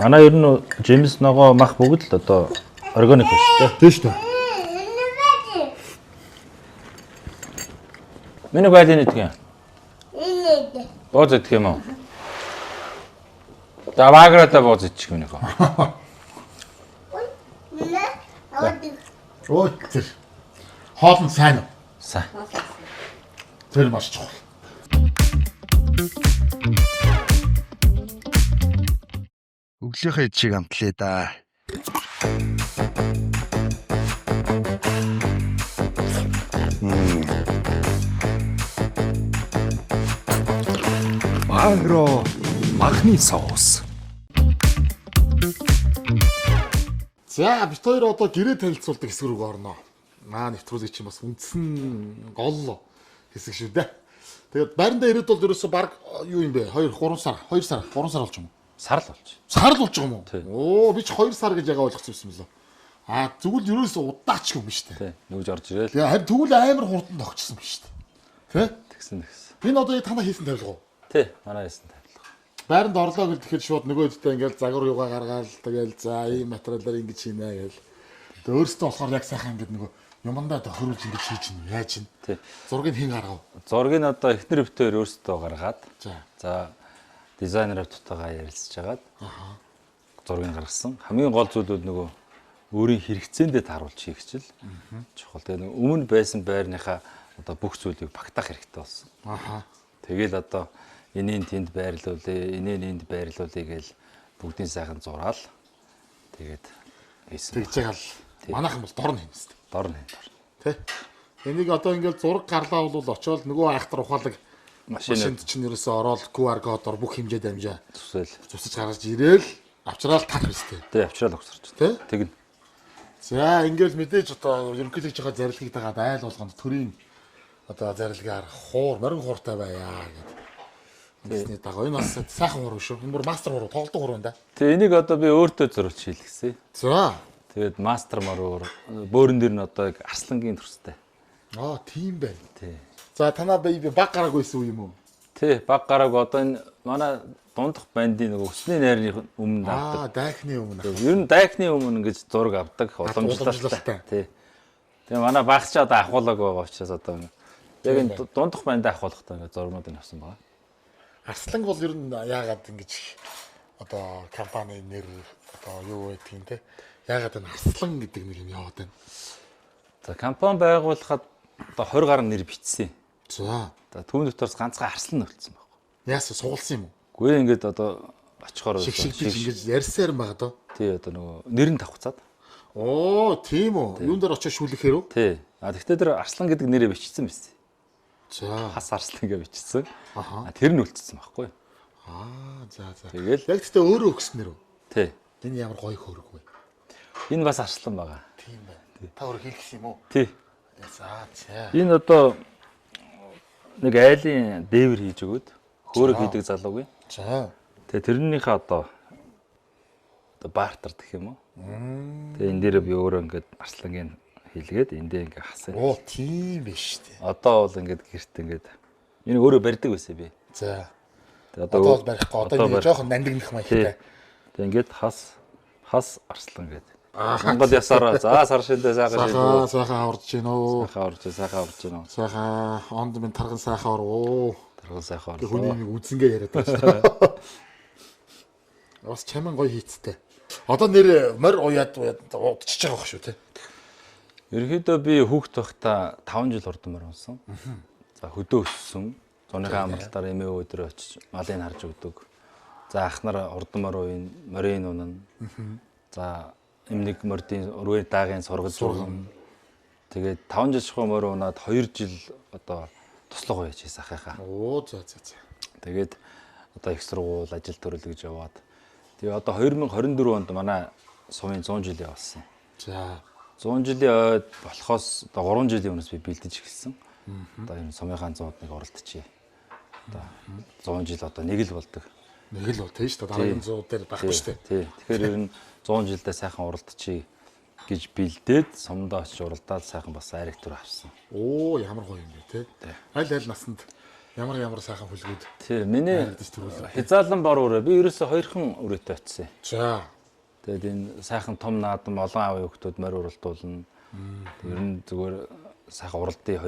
S2: Манай ер нь жимс ногоо мах бүгд л одоо органик байна шүү дээ.
S1: Тийм шүү дээ.
S2: Миний байлын идэх юм. Бууз идэх юм уу? За баграта бууз идчих юм нэг.
S1: Ой тэр. Хоол нь сайн уу?
S2: Сайн.
S1: Тэр маш чухал.
S3: Өглөөхөө чиг амтлаа да. Агро махны соус.
S1: За бит хоёр одоо гэрээ танилцуулдаг хэсэг рүү орно. Наа нэвтрүүлэг чинь бас үндсэн гол хэсэг шүү дээ. Тэгээд байрандаа ирээд бол ерөөсө баг юу юм бэ? 2 3 сар, 2 сар, 3 сар болж юм уу?
S2: Сар л болж.
S1: Сар л болж байгаа юм уу? Оо би ч 2 сар гэж ягаа ойлгосон юм лээ. Аа тэгвэл ерөөсө удаач юм шүү дээ.
S2: Тий. Нүүж орж ирээл.
S1: Тэгээ харин тэгвэл амар хурдан тогтсон юм шүү дээ. Тэ?
S2: Тэгсэн тэгсэн.
S1: Энэ одоо яг танаа хийсэн тавилга уу?
S2: Тий. Манай хийсэн тавилга.
S1: Байранд орлоо гэл тэгэхэд шууд нөгөө хэдтэй ингээл загвар юугаа гаргаал тэгэл за ийм материалаар ингэж хийнэ гээл. Тэгээ өөрөөсөө болохоор яг сайхан ингээд нөгөө юмандаа тохируулж ингэж хийж гин яаж гин.
S2: Тий.
S1: Зургийг хэн гаргав?
S2: Зургийг одоо эхнэр битээр өөрсдөө гаргаад.
S1: За.
S2: За дизайнер автотойгоо ярилцж хагаад. Зургийг гаргасан. Хамгийн гол зүйл бол нөгөө өөрийн хэрэгцээндээ тааруулж хийх чил чухал. Тэгээ нөгөө өмнө байсан байрныхаа одоо бүх зүйлийг багтаах хэрэгтэй болсон.
S1: Аха.
S2: Тэгэл одоо энийн тэнд байрлуулъя, энийн энд байрлуулъя гээл бүгдийн сайхан зураал. Тэгээд хийсэн.
S1: Тэгж байгаа л манайхан бол дорн хэмстэй.
S2: Дорн хэн дорн.
S1: Тэ? Энийг одоо ингээл зураг гарлаа бол очиод нөгөө айхтар ухаалаг
S2: Машинд
S1: машинд чинь ерөөсөө ороод QR кодоор бүх хэмжээ дамжаа
S2: зүсэл.
S1: цусаж гаргаж ирээл авчраал тах өстэй.
S2: Тэ авчраал угсарч.
S1: Тэ?
S2: Тэгнь.
S1: За ингээл мэдээж одоо ерөнхийлөгчийнхаа зарилгыг дагаад айл болгонд төрийн одоо зарилгаар хуур морин хууртай байя гэдэг. Тэсний дагуу энэ бас сайхан хуур шүү. Энэ бүр мастер хуур, тоглолтын хуур юм да.
S2: Тэ энийг одоо би өөртөө зориулж хийлгэсэн.
S1: За.
S2: Тэгээд мастер мороор бөөрөн дээр нь одоо яг арслангийн төрстэй.
S1: Аа тийм байна.
S2: Тий.
S1: За танаа би баг гараагүй байсан үе юм уу?
S2: Тий, баг гарааг одоо энэ манай дундах бандын нөгөө өсний найрны өмнө авдаг.
S1: Аа дайхны өмнө.
S2: Ер нь дайхны өмнө ингэж зураг авдаг уламжлалтай. Тий. Тэгээ манай багч одоо ахуулаагүй байгаа учраас одоо яг энэ дундах бандаа ахуулахдаа ингэ зургуудыг авсан байгаа.
S1: Арсланг бол ер нь яагаад ингэж одоо компани нэр одоо юу байдгийг юм те. Яагаад энэ арслан гэдэг нэр юм яваад байна?
S2: За компани байгуулахад одоо 20 гаруй нэр бичсэн.
S1: За.
S2: За түүний дотроос ганцхан арслан нөлдсөн байхгүй.
S1: Яасан сугалсан юм уу?
S2: Үгүй ингээд одоо очихоор
S1: Шигшигдэж ингэж ярьсаар байгаа доо.
S2: Тий одоо нөгөө нэр нь давхцаад.
S1: Оо, тийм үү. Юун дээр очиж шүлэхээр үү?
S2: Тий. А тэгтээ тэр арслан гэдэг нэрээ бичсэн байсан.
S1: За.
S2: Хас арслан гэж бичсэн.
S1: Аха.
S2: А тэр нь үлдсэн байхгүй.
S1: Аа, за за.
S2: Тэгэл
S1: Яг тэгтээ өөрөө өгсөн нэр үү?
S2: Тий.
S1: Энэ ямар гоё хөрөг вэ?
S2: Энэ бас арслан байгаа.
S1: Тийм байна. Та өөрөө хийлгсэн юм уу?
S2: Тий.
S1: За, за.
S2: Энэ одоо нэг айлын дээвэр хийж өгөөд хөөрөг хийдэг залуугүй.
S1: За.
S2: Тэгээ тэрнийхээ одоо бартер гэх юм уу? Тэгээ энэ дээр би өөрөө ингээд арслангийн хийлгээд эндээ ингээд хасан.
S1: Оо, тийм биш үү.
S2: Одоо бол ингээд гэрт ингээд энэ өөрөө барьдаг байсан би.
S1: За.
S2: Тэгээ
S1: Одоо бол барихгүй. Одоо нэг жоохон нандинах маягтай.
S2: Тэгээ ингээд хас хас арслан гэдэг. Монгол ясаараа за сар шиндээ сайхан
S1: Сайхан сайхан аварж гин үү.
S2: Сайхан аварж сайхан аварж гин үү.
S1: Сайхан онд минь тарган сайхан ор уу.
S2: Тарган сайхан ор.
S1: Хүний нэг үзэнгээ яриад байгаа шүү. Бас чамин гоё хийцтэй. Одоо нэр морь уяад уяад удчихж байгаа байх шүү те.
S2: Ерөнхийдөө би хүүхд байхдаа 5 жил хурдан морь унсан. За хөдөө өссөн. Зуныхаа амралтаар эмээ өвөө дээр очиж малыг харж өгдөг. За ах нар хурдан морь уян, морийн унана. За эмнэг мордын өрөө даагийн сургаж өгнө. Тэгээд 5 жил шахуу морь унаад 2 жил одоо туслах уяж хийсэн ахыхаа.
S1: Оо за за за.
S2: Тэгээд одоо их сургууль ажил төрөл гэж яваад. Тэгээ одоо 2024 онд манай сумын 100 жилийн болсон.
S1: За
S2: 100 жилийн ойд болохоос одоо 3 жилийн өмнөөс би бэлдэж эхэлсэн. Одоо энэ сумынхаа 100-д нэг оролдчихъя. Одоо 100 жил одоо нэг л болдог.
S1: Нэг л бол тийм шүү дээ. Дараагийн 100 дээр байхгүй шүү дээ.
S2: Тий. Тэгэхээр ер нь 100 жилдээ сайхан уралдчихъя гэж бэлдээд сумдаа очиж уралдаад сайхан бас айраг төр авсан.
S1: Оо ямар гоё юм бэ те. Аль аль насанд ямар ямар сайхан хүлгүүд.
S2: Тий, миний хязаалан бор өрөө би ерөөсө хоёрхан өрөөтэй очив.
S1: За.
S2: Тэгээд энэ сайхан том наадам олон аавын хүүхдүүд морь уралдуулна. Ер нь зүгээр сайхан уралдын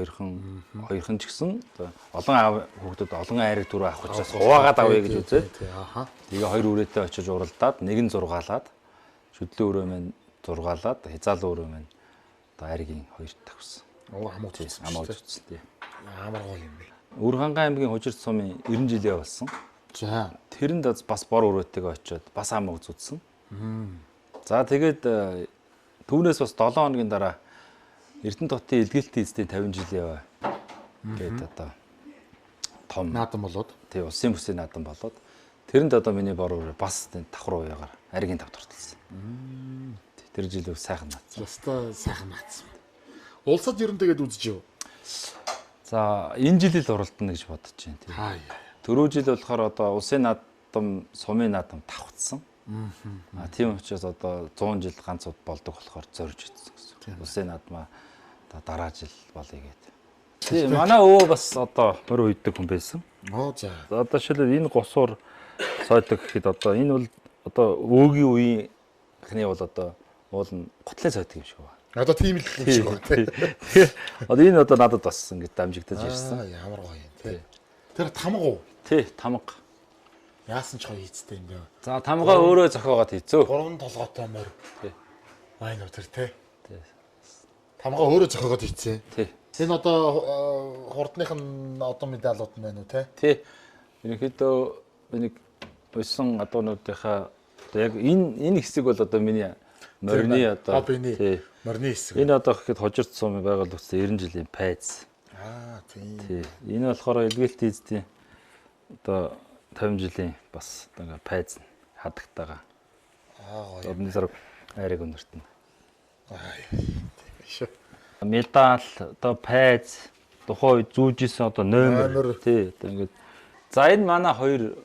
S2: хоёрхан ч гэсэн олон аав хүүхдүүд олон айраг түрүү авах учраас хуваагаад авъя гэж үзээд. Тэгээ хоёр үрээтэй очиж уралдаад нэг нь зургаалаад шүдлэн өрөө маань зургаалаад хязаалан өрөө маань одоо айргийн хоёрт тавьсан.
S1: Оо хамуу зүтсэн.
S2: Амаа зүтсэн тий.
S1: Ямар гоё юм бэ.
S2: Үрхангай аймгийн Хужирт сумын 90 жилийн болсон.
S1: За.
S2: Тэрэнд бас бор өрөөтэйгээ очиод бас амаг зүтсэн. За тэгээд түүнээс бас 7 хоногийн дараа Эрдэнэ хотын илгээлтийн эзний 50 жилийн яваа гээд одоо том
S1: наадам болоод
S2: тий улсын бүсийн наадам болоод тэрэнд одоо миний бор өрөө бас давхар уяагаар аргийн тавд хүртэлсэн. Тэр жил өв сайхан наадсан.
S1: Ястай сайхан наадсан. Улсад ер нь тэгээд үзэж юу?
S2: За энэ жил л уралдана гэж бодож байна тий.
S1: Аа.
S2: Түрүү жил болохоор одоо улсын наадам, сумын наадам давхцсан. А тийм учраас одоо 100 жил ганц уд болдог болохоор зорж утсан гэсэн. Улсын наадмаа одоо дараа жил болъё гэдэг. Тийм манай өвөө бас одоо мөр уйддаг хүн байсан.
S1: Оо за.
S2: Одоо жишээлбэл энэ гусуур сойдог гэхэд одоо энэ бол одоо өөгийн үеийнхний бол одоо уул нь гутлын сойдог юм шиг байна.
S1: Одоо тийм л юм шиг байна тий.
S2: Одоо энэ одоо надад бас ингэж дамжигдаж ирсэн.
S1: Аа ямар гоё юм тий. Тэр тамга уу?
S2: Тий, тамга.
S1: Яасан ч гоё хийцтэй юм бэ.
S2: За тамгаа өөрөө зохиогоод хийцөө.
S1: Гурван толгойтой морь.
S2: Тий.
S1: Майн өтер тий.
S2: Тий.
S1: Тамгаа өөрөө зохиогоод хийцээ.
S2: Тий.
S1: Энэ одоо хурдных нь одоо медалууд нь байна уу тий?
S2: Тий. Ерөнхийдөө нэг уйсан адуунуудынхаа одоо яг энэ хэсэг бол одоо миний морины одоо
S1: хоббины морины хэсэг.
S2: Энэ одоо гэхэд Хожирт сумын байгуулагдсан 90 жилийн пайз.
S1: Аа тийм.
S2: Тий. Энэ болохоор илгээлт эзний одоо 50 жилийн бас одоо ингээ пайз нь хадагтайгаа.
S1: Аа гоё.
S2: Одны сар айрыг өндөртөн.
S1: Аа тийм шүү.
S2: Медаль одоо пайз тухайн үед зүүжсэн одоо номер тий одоо ингээд за энэ манай хоёр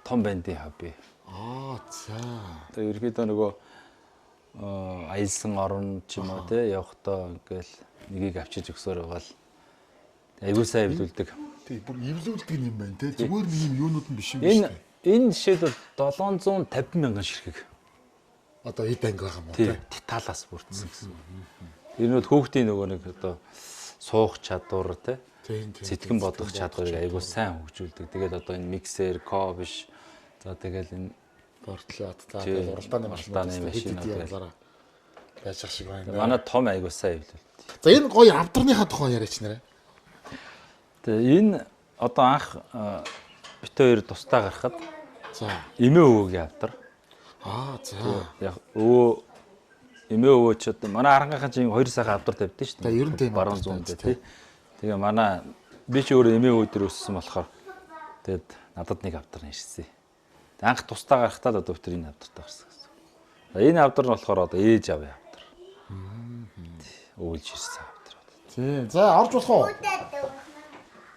S2: том бандын хобби.
S1: Аа за.
S2: Одоо ерөөдөө нөгөө аялсан орон ч юм уу тий явахдаа ингээл нэгийг авчиж өгсөөр байгаа л айгуу сайн эвлүүлдэг.
S1: Тий бүр эвлүүлдэг юм байна тий. Зүгээр нэг юм юунууд нь биш юм биш
S2: Энэ энэ жишээлбэл 750 мянган ширхэг.
S1: Одоо эд анги байгаа юм уу тий.
S2: Деталаас бүрдсэн гэсэн. Тэр нь бол хүүхдийн нөгөө нэг одоо суух чадвар тий. Сэтгэн бодох чадварыг айгуу сайн хөгжүүлдэг. Тэгээд одоо энэ миксер, ко биш. За тэгэл энэ
S1: бортлоод за тэгэл уралдааны машинууд хэд янзаараа байж ах шиг байна.
S2: Манай том айгуу сайн эвлүүлдэг.
S1: За энэ гоё авдарныхаа тухай яриач нэрэ.
S2: Тэгээ энэ одоо анх бит хоёр тусдаа гарахад
S1: за
S2: эмээ өвөөгийн авдар.
S1: Аа за.
S2: Яг өвөө эмээ өвөө ч одоо манай арангайхан чинь хоёр сайхан авдар тавьдсан шүү
S1: дээ. Ер нь тийм
S2: баруун зүүн дээр тий. Тэгээ манай би ч өөрөө эмээ өвөө дээр өссөн болохоор тэгээд надад нэг авдар нэрсэн. Анх тусдаа гарахтаа л одоо бид энэ авдартай гарсан гэсэн. За энэ авдар нь болохоор одоо ээж аавын авдар. Өвөлж ирсэн авдар.
S1: Тий. За орж болох уу?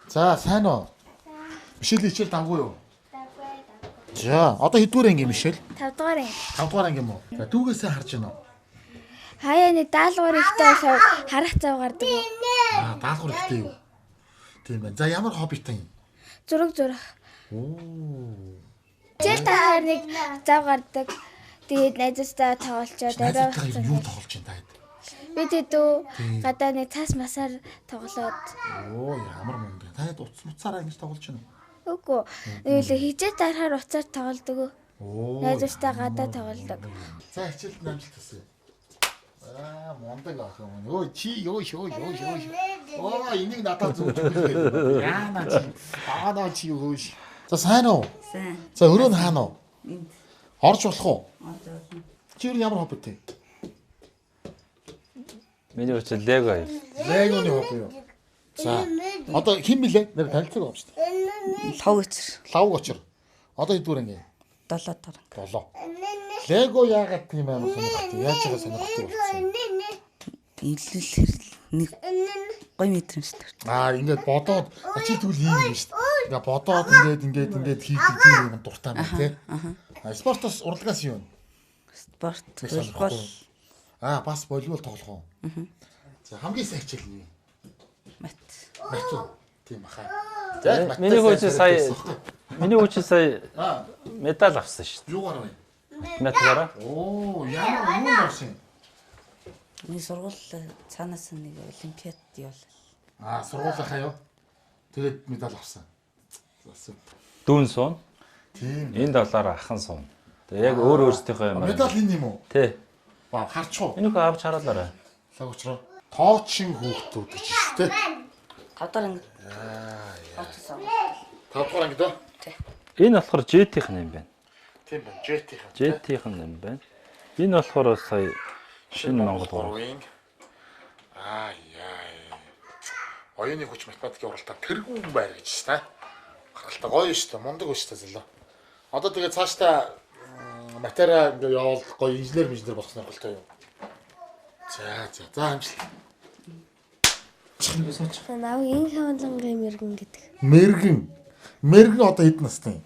S1: За сайн уу? Мишель хичээл давгүй юу? За одоо хэддүгээр анги Мишель?
S8: 5 дугаар анги.
S1: 5 дугаар анги юм уу? За дүүгээсээ харж байна уу?
S8: Хаяа нэг даалгавар ихтэй болохоор харах зав гардаг уу?
S1: Аа даалгавар ихтэй юу? Тийм байна. За ямар хоббитай юм?
S8: Зураг зурах.
S1: Оо.
S8: Хичээл дахаар нэг зав гардаг. Тэгээд найзуудтай тоглолцоод орой
S1: хугацаанд юу тоглож байна та хэд?
S8: Би тэдүү гадаа нэг цаас масаар тоглоод.
S1: Оо ямар мундаг. Та хэд утас муцаараа ингэж тоглож байна уу?
S8: Үгүй. Нэг л хичээл дарахаар уцаар тоглодог.
S1: Оо.
S8: Найзуудтай гадаа тоглодог.
S1: За хичээлд амжилт хүсье. Аа мундаг ах юм. Өө чи ёо ёо ёо ёо. Оо энийг надад зүүж өгөх. Яана чи. Аана чи хөөш. За сайн уу?
S5: Сайн.
S1: За өрөө нь хаана уу?
S5: Энд.
S1: Орж болох уу?
S5: Орж болно.
S1: Чи ер нь ямар хоббитэй?
S2: Миний учир Лего юм.
S1: Легоны хобби юу? За. Одоо хэн блэ? Нэр танилцаг юм шүү
S5: дээ. Лав очир.
S1: Лав очир. Одоо хэдвэр анги?
S5: 7 дахь анги.
S1: 7. Лего яагаад тийм амар сонирхолтой? Яаж байгаа сонирхолтой болсон?
S5: Илүүлэхэр нэг гоё мэдрэмжтэй.
S1: Аа ингээд бодоод чи тэгвэл ийм юм шүү дээ. Ингээ бодоод ингээд ингээд ингээд хийдэг тийм юм дуртай юм тий. Аа спортоос урлагаас юу вэ?
S5: Спорт, волейбол.
S1: Аа бас волейбол тоглох уу? За хамгийн сайн хичээл нь юу?
S5: Мат.
S1: Мат уу? Тийм аха.
S2: За миний хүү чи сая миний хүү чи сая медаль авсан шүү
S1: дээ. Юугаар вэ?
S2: Математикаараа.
S1: Оо ямар юу авсан юм?
S5: Миний сургууль цаанаас нэг олимпиад явуулаа.
S1: Аа сургуулийнхаа юу? Тэгээд медаль авсан. За супер.
S2: Дүүн суун.
S1: Тийм.
S2: Энэ талаар ахан суун. Тэгээ яг өөр өөрсдийнхөө юм.
S1: Медаль энэ юм уу?
S2: Тий.
S1: Вау, харчих уу?
S2: Энэ хөө авч харуулаарай.
S1: Лаг учраа. Тоочин хүүхдүүд гэж шүү дээ.
S5: 5 дахь анги. Аа.
S1: 5 дугаар анги дөө?
S2: Энэ болохоор JT-ийнх нь юм байна.
S1: Тийм байна. JT-ийнх.
S2: JT-ийнх нь юм байна. Энэ болохоор сая шинэ Монгол
S1: 3-ын аа яа. Оюуны хүч математикийн уралдаан тэргүүн байр гэж шүү дээ. Гаргалтай гоё шүү дээ. Мундаг шүү дээ зэлээ. Одоо тэгээ цаашдаа матера ингээ явуул гоё инженер болох сонирхолтой юм. За за за амжилт.
S8: Намайг инх хавлангийн мэрэгэн гэдэг.
S1: Мэрэгэн. Мэрэгэн одоо хэд настай юм?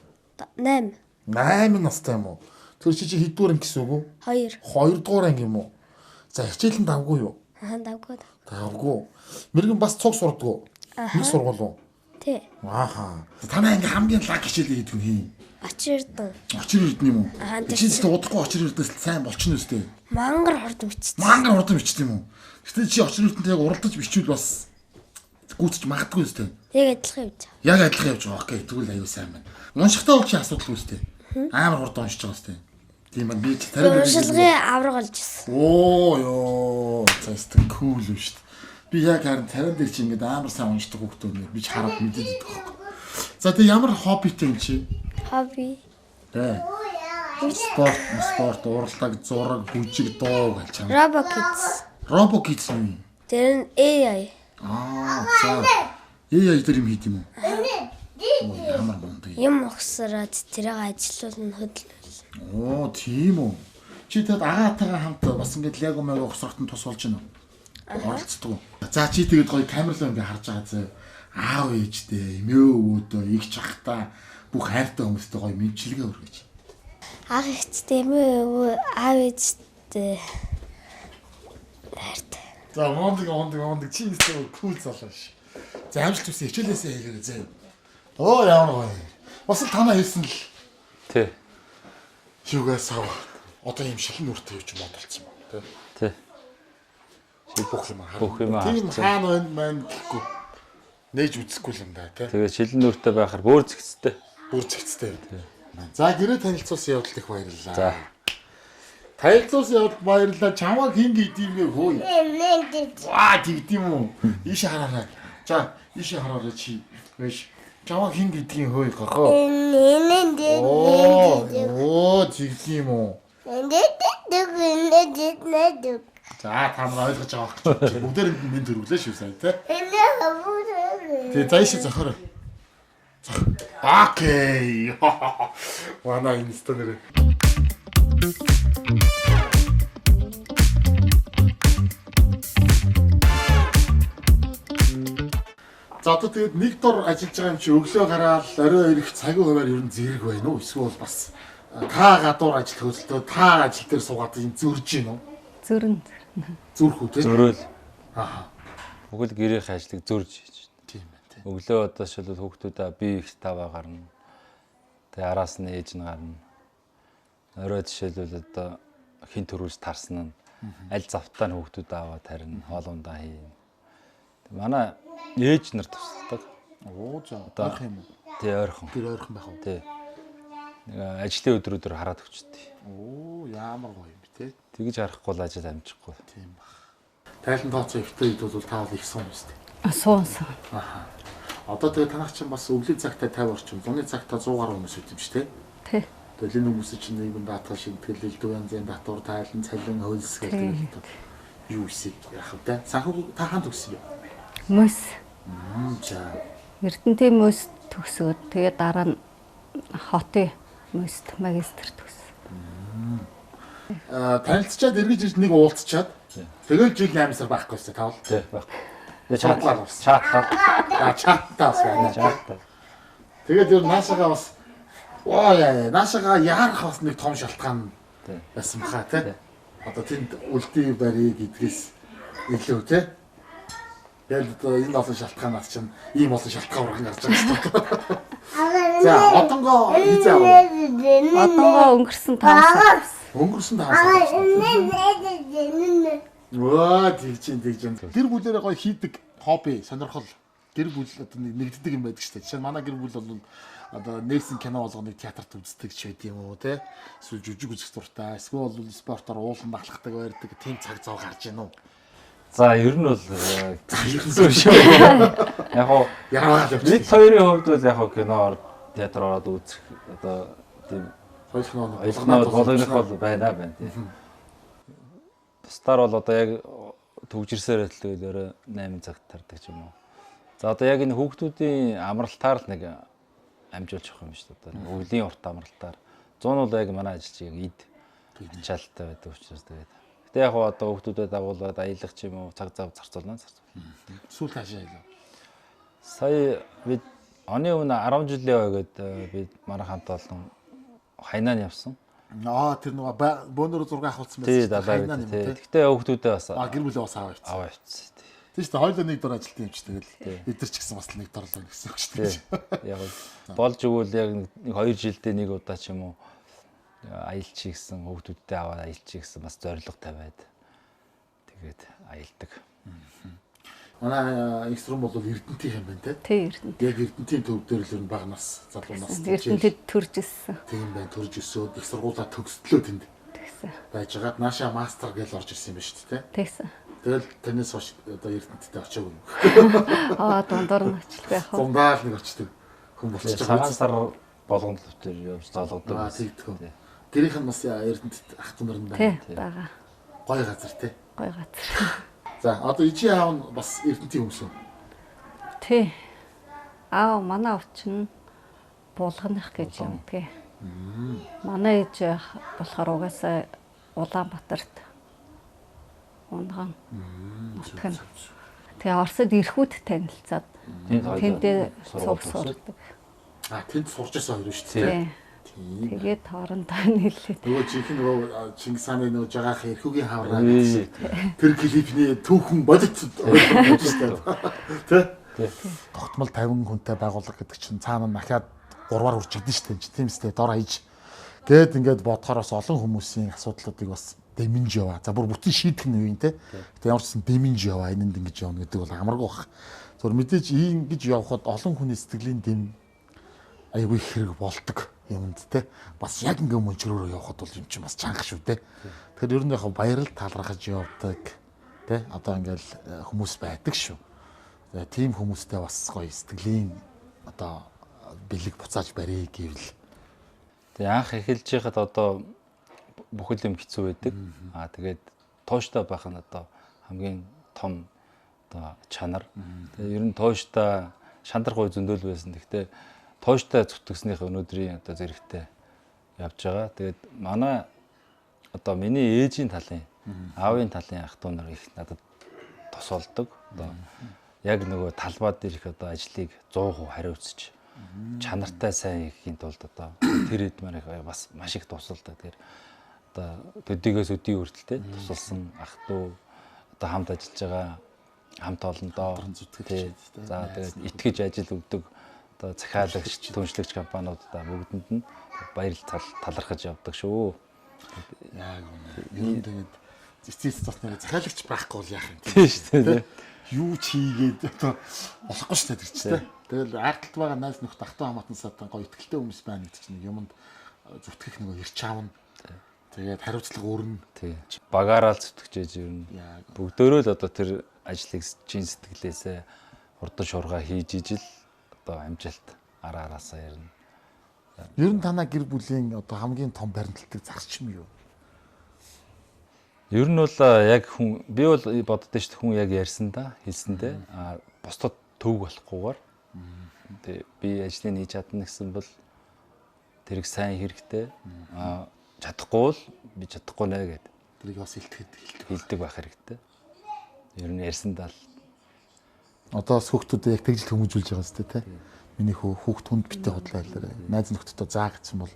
S8: 8.
S1: 8 настай юм уу? Тэр чи хэддүгээр анги гэсэн үг үү?
S8: 2.
S1: 2 дугаар анги юм уу? За хичээл нь давгүй юу?
S8: Аа давгүй.
S1: Давгүй. Мэрэгэн бас цуг сурдгуу. Нэг сургууль уу?
S8: Тий.
S1: Ааха. Танай анги хамгийн лаг хичээл хийдэг нь хин?
S8: Очир эрдэн.
S1: Очир эрдэн юм уу?
S8: Аа,
S1: Чи зөвхөн удахгүй очир эрдэнэс сайн болчихно үстэй.
S8: Мангар хурдан бичдэг.
S1: Мангар хурдан бичдэг юм уу? Гэтэ чи очир эрдэнтэй яг уралдаж бичвэл бас гүйцэж магадгүй үстэй.
S8: Яг адилхан явж байгаа.
S1: Яг адилхан явж байгаа. Окей, тэгвэл аюу сайн байна. Уншихтаа бол чи асуудалгүй үстэй. Амар хурдан уншиж байгаа үстэй. Тийм байна. Би чи тариа
S8: Уншилгын авраг олж ирсэн.
S1: Оо ёо, застан кул юм шүү дээ. Би яг харин тариан дээр чи ингээд амар сайн уншдаг хүүхдүүд нэ би ч хараад мэдээд идэх байхгүй. За тэг ямар хоббитэй юм чи?
S8: Хобби.
S1: Тэ. Спорт, уралдаг, зураг, бүжиг, дуу гэж чам.
S8: Robo Kids.
S1: Robo Kids юм.
S8: Тэр нь AI.
S1: Аа, за. AI дээр юм хийд юм уу? Ямар мундаг.
S8: Юм ухсраад тэрийг ажилуулна хөдөлмөл.
S1: Оо, тийм үү. Чи тэгэд агаатайгаа хамт бас ингээд лего мего ухсрахт нь тус болж байна уу? Оролцдог уу? За чи тэгэд гоё камер руу ингээд харж байгаа зэ. Аав ээжтэй, эмээ өвөөдөө, игч ахтаа бүх хайртай хүмүүстэй гоё мэндчилгээ өргөж.
S8: Ах эгчтэй, эмээ өвөө, аав ээжтэй хайртай.
S1: За мундаг чи өстөө кул залуу ш. За амжилт хүсье хичээлээсээ хийгээрэй зэ. Оо ямар гоё. Бас л танаа хэлсэн л.
S2: Тий.
S1: Юугаас сав. Одоо ийм шилэн нүртэй явж мод болсон юм тий.
S2: Тий.
S1: Бүх юм харна.
S2: Бүх юм
S1: Тийм
S2: харсан.
S1: хаана байна мэн гэхгүй. Нээж үзэхгүй юм да тий.
S2: Тэгээ шилэн нүртэй байхаар бүр зэгцтэй.
S1: Бүр зэгцтэй. За гэрээ танилцуулсан явдалд их баярлалаа.
S2: За.
S1: Танилцуулсан явдалд баярлалаа. Чамайг хэн гэдэм бэ хөөе? Ваа тэгдэм үү? Ийш хараарай. За ийш хараарай чи. Вэш. Чамайг хэн гэдгийг хөөе гохоо. Оо тэгдэм үү? За та нар ойлгож байгаа байх гэж бүгдээрэнд нь мэнд өргөлөө шүү сая тий. Тий за ийш зохиорой. Окей. Манай инста нэр. За одоо тэгээд нэг дор ажиллаж байгаа юм чи өглөө гараал орой ирэх цагийн хуваар ер нь зэрэг байна уу? Эсвэл бас та гадуур ажил хөөсөлтөө та ажил дээр суугаад юм зөрж гин үү?
S7: Зөрн.
S1: Зүрх үү те?
S2: Зөрөөл.
S1: Аа.
S2: Бүхэл гэрийнх ажлыг зөрж хийж.
S1: Тийм байна те.
S2: Өглөө одоо шилбэл хүүхдүүдээ би их таваа гарна. Тэгээ араас нь ээж нь гарна. Орой жишээлбэл одоо хин төрүүлж тарсан нь аль завтаа нь хүүхдүүдээ аваад тарина, хоолундаа хийнэ. Манай ээж нар тусалдаг.
S1: Оо за ойрхон юм уу?
S2: Тий ойрхон.
S1: Тэр ойрхон байх уу?
S2: Тий. Нэг ажлын өдрүүдээр хараад өгчтэй.
S1: Оо ямар гоё юм бэ те.
S2: Тэгж харахгүй л ажил амжихгүй.
S1: Тийм баг. Тайлан тооцоо эвтэй үед бол та бол их сум үстэй.
S7: Суун суун.
S1: Аха. Одоо тэгээ танах чинь бас өвлийн цагтаа 50 орчим, зуны цагтаа 100 гаруй хүмүүс үүд юм чи те.
S7: Тий.
S1: Тэгэл энэ хүмүүс чинь нийгэм даатгал шинтгэл, элдв янзын татвар, тайлан, цалин, хөлс гэдэг юу эсэх яах вэ? Санхүү та хаан төгссөн бэ?
S7: Мөс.
S1: За.
S7: Эрдэнтийн мөс төгсөөд тэгээ дараа нь хотын мөст магистр төгссөн.
S1: Аа танилцчаад эргэж ирж нэг уулзчаад тэгэл жил 8 сар байхгүй байсан таавал.
S2: Тий байхгүй. Тэгээ
S1: Чатлаар бас.
S2: Чатлаар.
S1: Аа чаттаа бас байна.
S2: Чатлаар.
S1: Тэгээд ер нь наашаага бас оо яа наашаага яарах бас нэг том шалтгаан байсан баха тий. Одоо тэнд үлдээ барь гэдгээс илүү тий. Тэгэл одоо энэ олон шалтгаанаас чинь ийм олон шалтгаан урган гарч байгаа шүү дээ. За одонгоо хизээ авав.
S7: Одонгоо өнгөрсөн 5 сар.
S1: Өнгөрсөн 5 сар. Ваа тэгж чинь тэгж чинь. Гэр бүлээрээ гоё хийдэг хобби, сонирхол гэр бүл одоо нэгддэг юм байдаг шүү дээ. Жишээ нь манай гэр бүл бол одоо нээсэн кино болгоныг театрт үздэг ч байд юм уу те. Эсвэл жүжиг үзэх дуртай, эсвэл бол спортоор уулан бахлахдаг байрдаг тийм цаг зав гарч ийн үү?
S2: За ер нь бол хэцүү шүү. Яг хоо
S1: Яавал явчих.
S2: бид хоёрын хувьд бол яг хоо кино театр ороод үзэх одоо тийм
S1: Хоёулах
S2: ойлгоно болгоных бол байна байна тийм. Бусдаар бол одоо яг төгжирсээр л тэгэл өрөө 8 цагт тардаг ч юм уу. За одоо яг энэ хүүхдүүдийн амралтаар л нэг амжуулж явах юм шүү дээ. Одоо өвлийн урт амралтаар. 100 нь бол яг манай ажилч яг эд ачаалттай байдаг учраас тэгээд. Гэтэ яг хоо одоо хүүхдүүдэд дагуулад аялах ч юм уу цаг зав зарцуулна зарцуул.
S1: Сүүл хаашаа аялав?
S2: Сая бид оны өмнө 10 жилийн ой гээд бид манай хамт олон хайнаа явсан.
S1: Аа тэр нөгөө бөөнөрөө зураг авахулсан
S2: байсан. Тий, далай. Тий. Гэтэ хүүхдүүдээ бас
S1: гэр бүлээ бас аваа явцсан.
S2: Аваа явцсан.
S1: Тийм шүү дээ. Хоёулаа нэг дор ажилтсан юм чи тэгэл. Эдгэр ч гэсэн бас нэг дор л байна гэсэн үг шүү дээ.
S2: Яг болж өгвөл яг нэг 2 жилдээ нэг удаа ч юм уу аялчих гэсэн хүүхдүүдтэй аваад аялчих гэсэн бас зорилго тавиад тэгээд аялдаг.
S1: Манай их сургууль бол Эрдэнтийн юм байна те.
S7: Тий, Эрдэнэт.
S1: Яг Эрдэнтийн төв дээр л ер нь бага нас залуу нас.
S7: Эрдэнэтэд төрж өссөн.
S1: Тийм байна, төрж өсөөд их сургуулаа төгсдлөө тэнд.
S7: Тэгсэн.
S1: Байж байгаад нааша мастер гэж орж ирсэн юм байна шүү дээ.
S7: Тэгсэн.
S1: Тэгэл танаас хойш одоо Эрдэнэттэй очиагүй юм.
S7: Аа, дундуур нь очлоо яах вэ?
S1: Дундаа л нэг очдөг хүн болчихж
S2: байгаа. Цагаан сар болгонд л тэр явж зоолгодог.
S1: Аа, тэгдэг. Гэрийнх нь бас Эрдэнэт ах дүү нар нь
S7: байна. Тий, байгаа.
S1: Гой газар те.
S7: Гой газар.
S1: За одоо ижи аав нь бас Эрдэнтийн хүмүүс үү?
S7: Тий. Аав манай аав чинь Булганых гэж юмдгийг. Манай ээж болохоор угаасаа Улаанбаатарт унган. Нутаг нь. Тэгээ Оросд ирэхүүд танилцаад тэндээ цуг сурдаг.
S1: А тэнд сурж байсан хоёр шүү дээ.
S7: Тий. Тэгээд хоорондоо нийлээд.
S1: Нөгөө жинхэнэ нөгөө Чингис хааны нөгөө жагаах эрхүүгийн хавраа гэсэн. Тэр клипний түүхэн бодит ойлгомж шүү дээ. Тэ? Тогтмол 50 хүнтэй байгууллага гэдэг чинь цаана нахиад 3-аар үржигдэн шүү дээ. Тийм үстэй дор хаяж. Гээд ингээд бодохоор бас олон хүмүүсийн асуудлуудыг бас дэминж яваа. За бүр бүтэн шийдэх нь юу юм те. Гэтэ ямар ч гэсэн дэминж яваа. Энэнд ингэж явна гэдэг бол амаргүй бах. Зөв мэдээж ингэж явхад олон хүний сэтгэлийн дэм айгүй хэрэг болдог юмд те. Бас яг ингээ мөнчрөөрөө явхад бол юм чинь бас чанга шүү те. Тэгэхээр ер нь яг баярал талархаж явдаг те. Одоо ингээл хүмүүс байдаг шүү. Тийм хүмүүстэй бас гоё сэтгэлийн одоо бэлэг буцааж барья гэвэл.
S2: Тэгээ анх эхэлж байхад одоо бүхэл юм хэцүү байдаг. Аа тэгээд тууштай байх нь одоо хамгийн том одоо чанар. Тэгээ ер нь тууштай шандрах үе зөндөл байсан. Гэхдээ тууштай зүтгэснийх өнөөдрийн одоо зэрэгтэй явж байгаа. Тэгээд манай одоо миний ээжийн талын, аавын талын ах トゥ нар их надад тусалдаг. Одоо яг нөгөө талбай дээр их одоо ажлыг 100% хариуцж чанартай сайн хийхин тулд одоо тэр хэд маань их бас маш их тусалдаг. Тэгэхээр одоо төдийгөөс өдий хүртэл те тусалсан ах トゥ одоо хамт ажиллаж байгаа хамт олондоо
S1: зүтгэгч.
S2: За тэгээд итгэж ажил өгдөг одоо захиалагч, түншлэгч компаниудаа бүгдэнд нь баярлал талархаж явдаг шүү.
S1: Яг үнэ. Ер нь тэгээд эцэс цус нэрээ захиалагч байхгүй бол яах юм
S2: те. Тийм шүү дээ.
S1: Юу ч хийгээд одоо болохгүй шүү дээ тэр чинь те. Тэгэл ард талд байгаа найз нөхд ах トゥ хамаатан садан гоё ихтгэлтэй хүмүүс байна гэдэг чинь юмд зүтгэх нөгөө эрч аавна. Тэгээд хариуцлага өрнө.
S2: Тий. Багаараа л зүтгэж ээж ер нь. Бүгдөө л одоо тэр ажлыг чин сэтгэлээсээ хурдан шуурга хийж ижил одоо амжилт ара араасаа ярина.
S1: Ер нь танаа гэр бүлийн одоо хамгийн том баримтлагдаг зарчим юу?
S2: Ер нь бол яг хүн би бол боддоо шүү дээ хүн яг ярьсан да хэлсэндээ а бусдад төвөг болохгүйгээр тэгээ би ажлыг хийж чадна гэсэн бол тэрийг сайн хэрэгтэй а чадахгүй бол би чадахгүй нэ гэд.
S1: Тэрийг бас хэлдэг
S2: байх хэрэгтэй. Ер нь ярьсандаа л
S1: одоо хүүхдүүдэд яг тэгжил хүмүүжүүлж байгаа зү тэ. Миний хүүхд хүнд битээ худлаа хэлээрэй. Найз нөхдөдөө заа гэсэн бол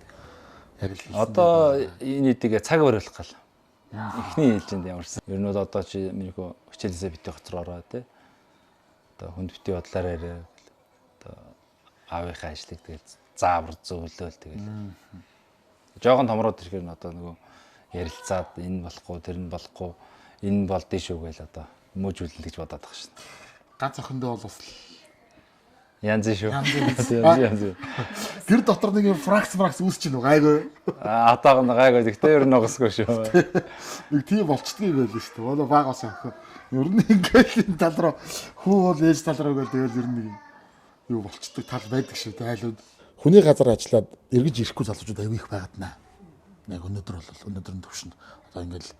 S1: яг л
S2: одоо энэ эдийг цаг бариулах гал. Эхний ээлжинд ямарсан. Ер нь бол одоо чи миний хөө хичээлээсээ битээ хоцроо ороо тэ. Одоо хүнд битээ бодлоор яриа. Одоо аавынхаа ажлыг тэгэл заавар зөвлөөл тэгэл. Жохон томроод ирэхээр нь одоо нөгөө ярилцаад энэ болохгүй тэр нь болохгүй энэ болдсон шүү гээл одоо хүмүүжүүлнэ гэж бодоод байгаа шин.
S1: Ганц охиндоо бол бас
S2: янз шүү. Янз.
S1: Гэр дотор нэг юм фракц үүсч чинь гайгүй.
S2: Аа атааг нь гайгүй. Гэхдээ ер нь угсгүй шүү.
S1: Нэг тийм болчдгийг байл шүү дээ. Манай багаас охин. Ер нь ингээл энэ тал руу хүү бол ээж тал руу гээл тэгэл ер нь нэг юу болчдөг тал байдаг шүү дээ айлууд. Хүний газар ажиллаад эргэж ирэхгүй залуучууд аягүй их байгаад наа. Яг өнөөдөр бол өнөөдрийн төвшөнд одоо ингээл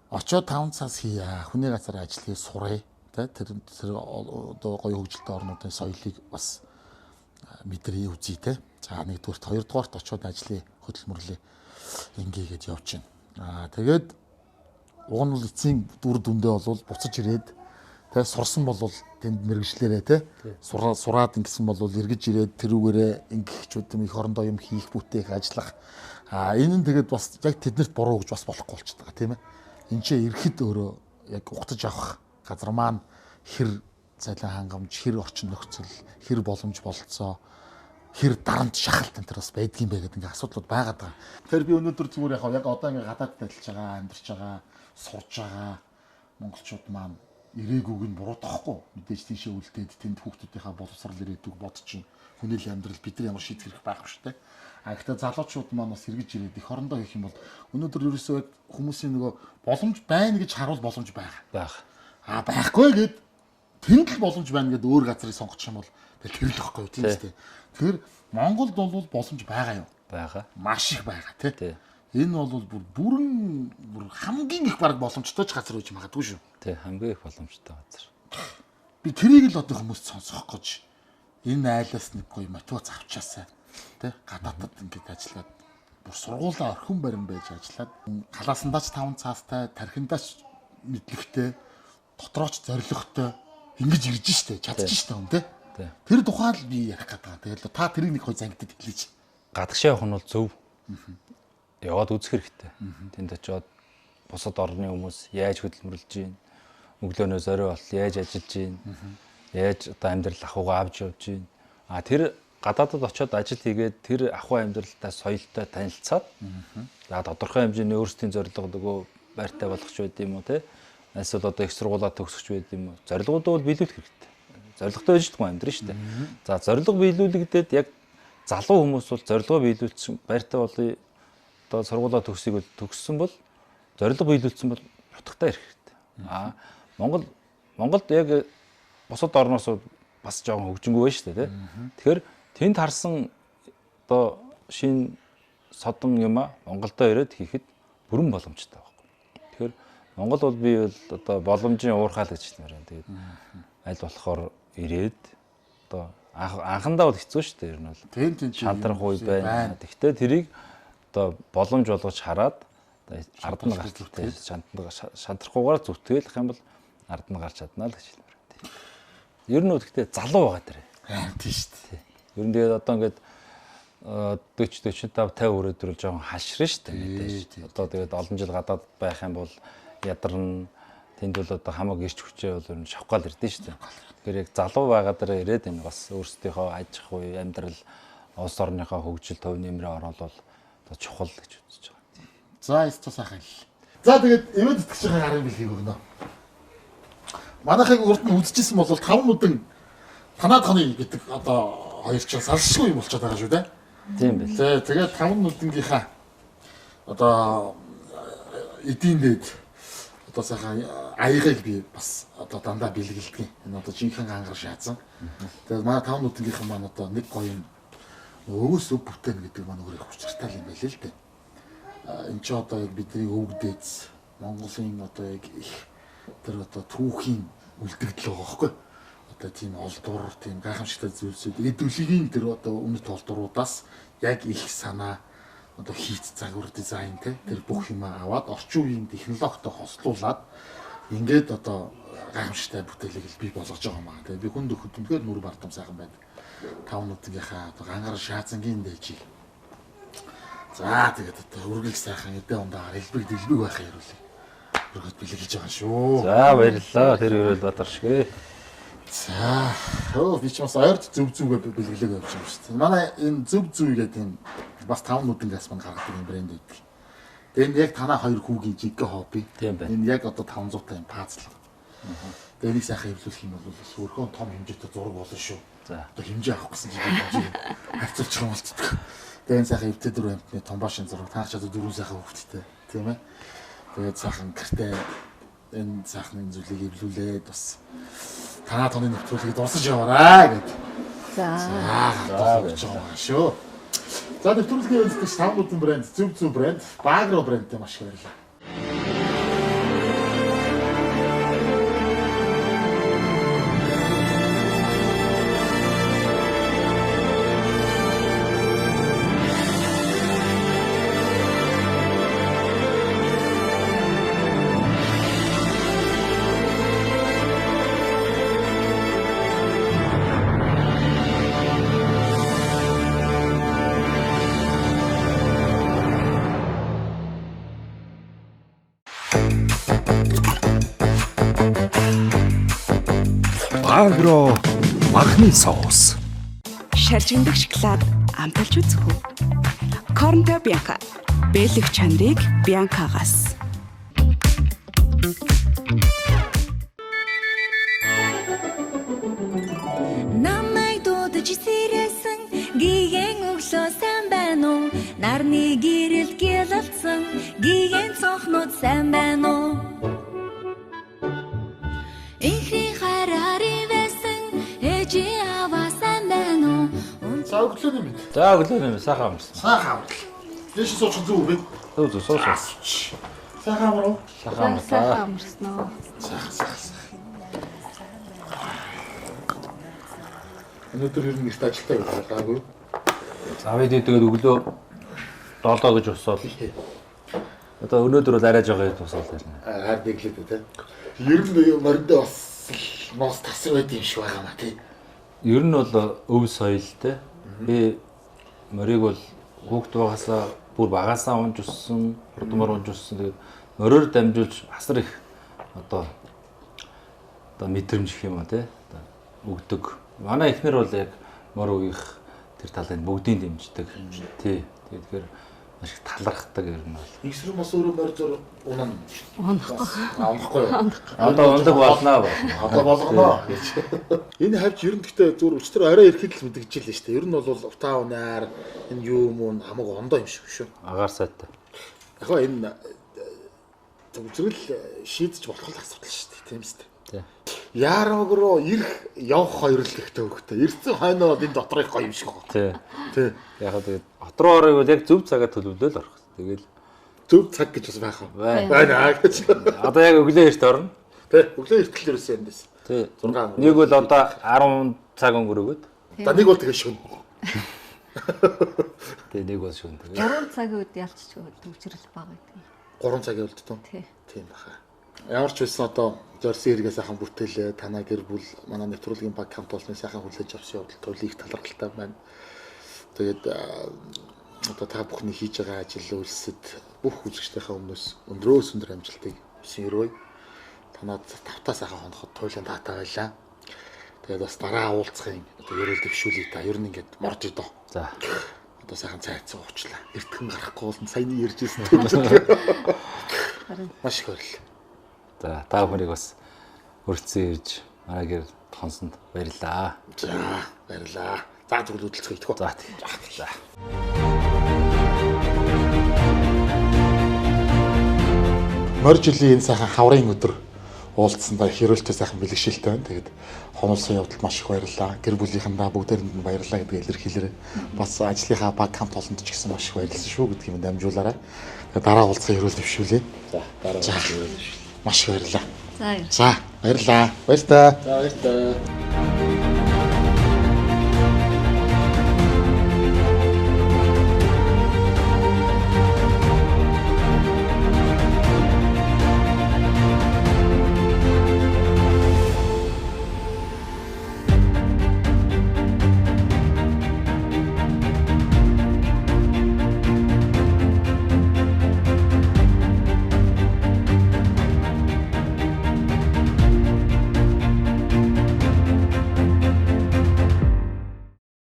S1: очоод 5 цаас хийя. Хүний газар ажиллая сурая. Тэ тэр одоо гоё хөгжилтэй орнуудын соёлыг бас мэдрээ үзье те. За нэгдүгээрт, хоёрдугаарт очоод ажлыг хөдөлмөрлөө ингээд явж байна. Аа тэгээд уг нь бол эцсийн дүр дүндээ бол буцаж ирээд тэ сурсан бол тэнд мэрэгчлэрээ тэ сураад ингэсэн бол эргэж ирээд тэрүүгээрээ ингэх ч үдэм их орондоо юм хийх бүтээх ажиллах. Аа энэ нь тэгээд бас яг тэднэрт буруу гэж бас болохгүй болчиход байгаа тийм ээ. Энд чинь ирэхэд өөрөө яг угтаж авах газар маань хэр цалин хангамж, хэр орчин нөхцөл, хэр боломж бололцоо, хэр дарамт шахалт энэ төр бас байдгийн бэ гэдэг ингээ асуудлууд байгаад байгаа. Тэгэхээр би өнөөдөр зүгээр яг одоо ингээ гадаадд ажиллаж байгаа, амьдарч байгаа, сурж байгаа монголчууд маань ирээгүйг нь буруудахгүй. Мэдээж тийшээ үлдээд тэнд хүүхдүүдийнхаа боловсрал ирээдүг бодож чинь хүний л амьдрал бид нар ямар шийдэх хэрэг байх вэ шүү дээ. А гэхдээ залуучууд маань бас эргэж ирээд эх орондоо хийх юм бол өнөөдөр ерөөсөө яг хүмүүсийн нөгөө боломж байна гэж харуул боломж байх.
S2: Байх.
S1: А байхгүй гэд тэнд л боломж байна гэд өөр газрыг сонгочих юм бол тэр л ихгүй тийм үстэй. Тэгэхээр Монголд бол боломж байгаа юу?
S2: Байгаа.
S1: Маш их байгаа тий. Энэ бол бүр бүрэн бүр хамгийн их бараг боломжтой ч газар байж магадгүй шүү.
S2: Тий, хамгийн их боломжтой газар.
S1: Би тэрийг л одоо хүмүүс сонсох гэж энэ айлаас нэг гоё мотивац авчаасаа тий. Гадаадд ингээд ажиллаад бүр сургуулаа орхин барин байж ажиллаад халаасандаа ч 5 цаастай, тархиндаа ч мэдлэгтэй, дотрооч зоригтой ингэж ирж штэ, чадчих штэ хүн тий. Тэр тухай л би ярих гэдэг. Тэгэл та тэрийг нэг хой зангидад хэлээч.
S2: Гадагшаа явах нь бол зөв. Яваад үзэх хэрэгтэй. Тэнд очиод бусад орны хүмүүс яаж хөдөлмөрлөж гин, өглөөнөөс орой болтол яаж ажиллаж гин, яаж одоо амьдрал ахуйгаа авч явж гин. А тэр гадаадад очиод ажил хийгээд тэр ахуй амьдралтай соёлтой танилцаад за тодорхой хэмжээний өөрсдийн зорилго нөгөө байртай болгох ч байд юм уу те. Эсвэл одоо их сургуулаа төгсөх ч байд юм уу. Зорилгоудаа бол биелүүлэх хэрэгтэй. Зорилготой байж л амьдрын шүү дээ. За зорилго биелүүлэгдээд яг залуу хүмүүс бол зорилгоо биелүүлсэн байртай болъё одоо сургуулаа төгсгийг бол төгссөн бол зорилго биелүүлсэн бол нутагтаа ирэх хэрэгтэй. Аа Монголд яг бусад орноос бас жоохон хөгжингүй байна шүү дээ, тэ. Тэгэхээр тэнд харсан одоо шин содон юм а Монголдо ирээд хийхэд бүрэн боломжтой байхгүй. Тэгэхээр Монгол бол би бол одоо боломжийн уурхаал гэж хэлмээр байна. Тэгээд аль болохоор ирээд одоо анхандаа бол хэцүү шүү дээ. Ер нь бол
S1: тийм
S2: шантрах үе байна. Гэхдээ тэрийг одоо боломж болгож хараад ард нь гарч шантрахгүйгээр зүтгэлэх юм бол ард нь гарч чадна л гэж хэлмээр байна. Ер нь гэхдээ залуу байгаа тэр.
S1: Тийм шүү дээ.
S2: Ер нь тэгээд одоо ингээд 40 45 50 хүрээд ирвэл жоохон хашрна шүү дээ мэдээж. Одоо тэгээд олон жил гадаад байх юм бол ядарна. Тэнд бол одоо хамаг ирч хүчээ бол ер нь шавхгаал ирдэ шүү дээ. Тэгэхээр яг залуу байгаа дээрээ ирээд энэ бас өөрсдийнхөө аж ахуй, амьдрал, улс орныхоо хөгжил, төв нэмрээ оруулал чухал гэж үзэж байгаа.
S1: За, ёстой сайхан хэл. За, тэгээд эмээ тэтгэжийн гарын бэлгийг өгнө. Манайхыг урд нь үзчихсэн бол 5 нүдэн танаад хоног гэдэг одоо хоёр чинь салшгүй юм болчиход байгаа шүү дээ.
S2: Тийм байл.
S1: За, тэгээд 5 нүдэнгийнхаа одоо эдийн дэд одоо сайхан аягийг би бас одоо дандаа бэлгэлдэг. Энэ одоо жинхэнэ гангар шаацсан. Тэгээд манай 5 нүдэнгийнхэн маань одоо нэг гоё юм өвөөс өв бүтээн гэдэг маань өөр их учиртай юм байл л дээ. Энд чи одоо яг бидний өвөг дээдс Монголын одоо яг их тэр одоо түүхийн үлдэгдэл байгаа байхгүй. Одоо тийм олдвор, тийм гайхамшигтай зүйлсүүд эд үлгийн тэр одоо үнэт олдвруудаас яг их санаа одоо хийц загвар дизайн те тэр бүх юм аваад орчин үеийн технологитой хослуулад ингээд одоо гайхамшигтай бүтээлийг л бий болгож байгаа юм аа. Тэгээ би хүнд өгөхөд үнэхээр нүр бардам сайхан байдаг. 5 нүдгийнхаа одоо гангар шаацангийн дээжийг. За тэгээд одоо үргэлж сайхан эдээ ундаагаар элбэг дэлбэг байх ярүүлээ. Өргөд бэлгэлж байгаа шүү.
S2: За баярлалаа. Тэр өрөөл Баатар шигэ.
S1: За би ч бас ойрт зөв зүвгээ бэлгэлээг явж байгаа шүү дээ. Манай энэ зөв зүв гэдэг юм бас 5 нүдэнгээс мань гаргадаг юм брэнд байдаг. Тэгээд энэ яг танаа хоёр хүүгийн жинхэнэ хобби. Энэ яг одоо 500 та юм пазл. Тэгээд энийг сайхан эвлүүлэх юм бол бас өөрхөн том хэмжээтэй зураг болно шүү.
S2: За.
S1: Одоо хэмжээ авах гэсэн чинь хэмжээ харьцуулчих юм болцдог. Тэгээ энэ сайхан эвтэй дөрөв амтны томбашин зураг та ч одоо дөрвөн сайхан хүүхэдтэй тийм ээ. Тэгээд сайхан гэртээ энэ сайхан энэ зүйлийг эвлүүлээд бас танаа тооны нэвтрүүлгийг дурсаж яваарай гэд.
S7: За.
S1: За болж байгаа юм шүү. За нэвтрүүлгийн өндөрлөж таван брэнд, зөв зөв брэнд, Багро брэндтэй маш их баярлалаа.
S3: Агро махны соус.
S9: Шаржигндаг шоколад амталж үзэх үү? Корнто Бянка. Бэлэг чанарыг Бянкагаас.
S10: Намайг дуудаж сэрээсэн гигэн өглөө сайн байна уу? Нарны гэрэл гялалцсан гигэн цонхнууд сайн байна уу? Инхрийн хайраар ивэсэн ээжийн аваа сайн байна уу?
S1: За өглөөний мэнд.
S2: За өглөөний мэнд сайхан амарсан.
S1: Сайхан амарлаа. Дэш суучих зүг үү?
S2: Зөв зөв суу суу.
S1: Сайхан амар уу?
S2: Сайхан амарлаа.
S7: Сайхан амарсан уу?
S1: Сайхан сайхан. Өнөөдөр ер нь гэрт ажилтаа гэж байгаагүй.
S2: За бид тэгээд өглөө 7 гэж босоод одоо өнөөдөр бол арай жоохон эрт босоод байна.
S1: Хайр дэглээд үү те. Ер нь мориндоо бас ноос тасар байд юм шиг байгаа маа тий.
S2: Ер нь бол өв соёл те. Би морийг бол хүүхд байгаасаа бүр багасаа унж өссөн, хурдмаар унж өссөн. Тэгээд мориор дамжуулж асар их одоо мэдрэмж гэх юм а те. Одоо өгдөг. Манай эхнэр бол яг мор үеих тэр талыг бүгдийг дэмждэг. Тий. Тэгэхээр маш их талархдаг ер нь бол.
S1: Нэгсрэн бас өөрөө морь зур унана.
S7: Унахгүй.
S1: Унахгүй юу?
S2: Одоо ундаг болно болно.
S1: Одоо болгоно гэж. Энэ хавж ер нь гэхдээ зүгээр өчтөр орой ирэхэд л мэдгэж л шүү дээ. Ер нь бол утаа унаар энэ юу юм уу хамаг ондоо юм шиг шүү.
S2: Агаар сайтай.
S1: Яг гоо энэ зүгзрэл шийдэж болох л асуудал шүү дээ. Тийм үстэй.
S2: Тий.
S1: Яармаг руу ирэх явах хоёр л ихтэй хөвгтэй. Ирсэн хойноо бол энэ дотор их гоё юм шиг байна.
S2: Тий.
S1: Тий.
S2: Яг хаа тэгээд хот руу орох бол яг зөв цагаа төлөвлөөл орох. Тэгэл
S1: зөв цаг гэж бас байх уу? Байна гэж.
S2: Одоо яг өглөө эрт орно.
S1: Тий. Өглөө эрт л ерөөсөө эндээс.
S2: Тий.
S1: 6.
S2: Нэг бол одоо 10 цаг өнгөрөөгөөд.
S1: За нэг бол тэгээ шөнө.
S2: Тий, нэг бол шөнө. Тэгээд
S7: 3 цагийн үед ялцчихгүй төвчрөл бага гэдэг.
S1: 3 цагийн үед тун.
S7: Тий.
S1: Тийм баха. Ямар ч байсан одоо зорьсон хэрэгээ сайхан бүтээлээ. Танаа гэр бүл манай нэвтрүүлгийн баг хамт олонны сайхан хүлээж авсан явдал туйлын их талархалтай байна. Тэгээд одоо та бүхний хийж байгаа ажил үйлсэд бүх үзэгчдийнхээ өмнөөс өндрөөс өндөр амжилтыг хүсэн өрөөе. Танаад тавтаа сайхан хоноход туйлын таатай байлаа. Тэгээд бас дараа уулзахын одоо ерөөл дэвшүүлээ та. Ер нь ингээд морж идөө.
S2: За.
S1: Одоо сайхан цайцсан уучлаа. Эртхэн гарахгүй бол саяны ярьж ирсэн төвлөрөл. Маш их баярлалаа.
S2: За та бүхнийг бас өртсөн ирж манай гэр тонсонд баярлалаа.
S1: За баярлалаа. За тэгвэл хөдөлцгөө идэх үү?
S2: За тий. За.
S1: Морь жилийн энэ сайхан хаврын өдөр уулзсандаа их ерөөлтэй сайхан бэлэгшээлтэй байна. Тэгээд хонолсон явдалд маш их баярлалаа. Гэр бүлийнхэндээ бүгдээрэнд нь баярлалаа гэдгийг илэрхийлээрэй. Бас ажлынхаа баг хамт олонд ч гэсэн маш их баярлсан шүү гэдгийг минь дамжуулаарай. Тэгээд дараа уулзахын ерөөл дэвшүүлье.
S2: За дараа уулзахын ерөөл дэвшүүлье.
S1: Маш их баярлалаа.
S7: За
S1: За баярлалаа. Баяр таа.
S2: За баяр таа.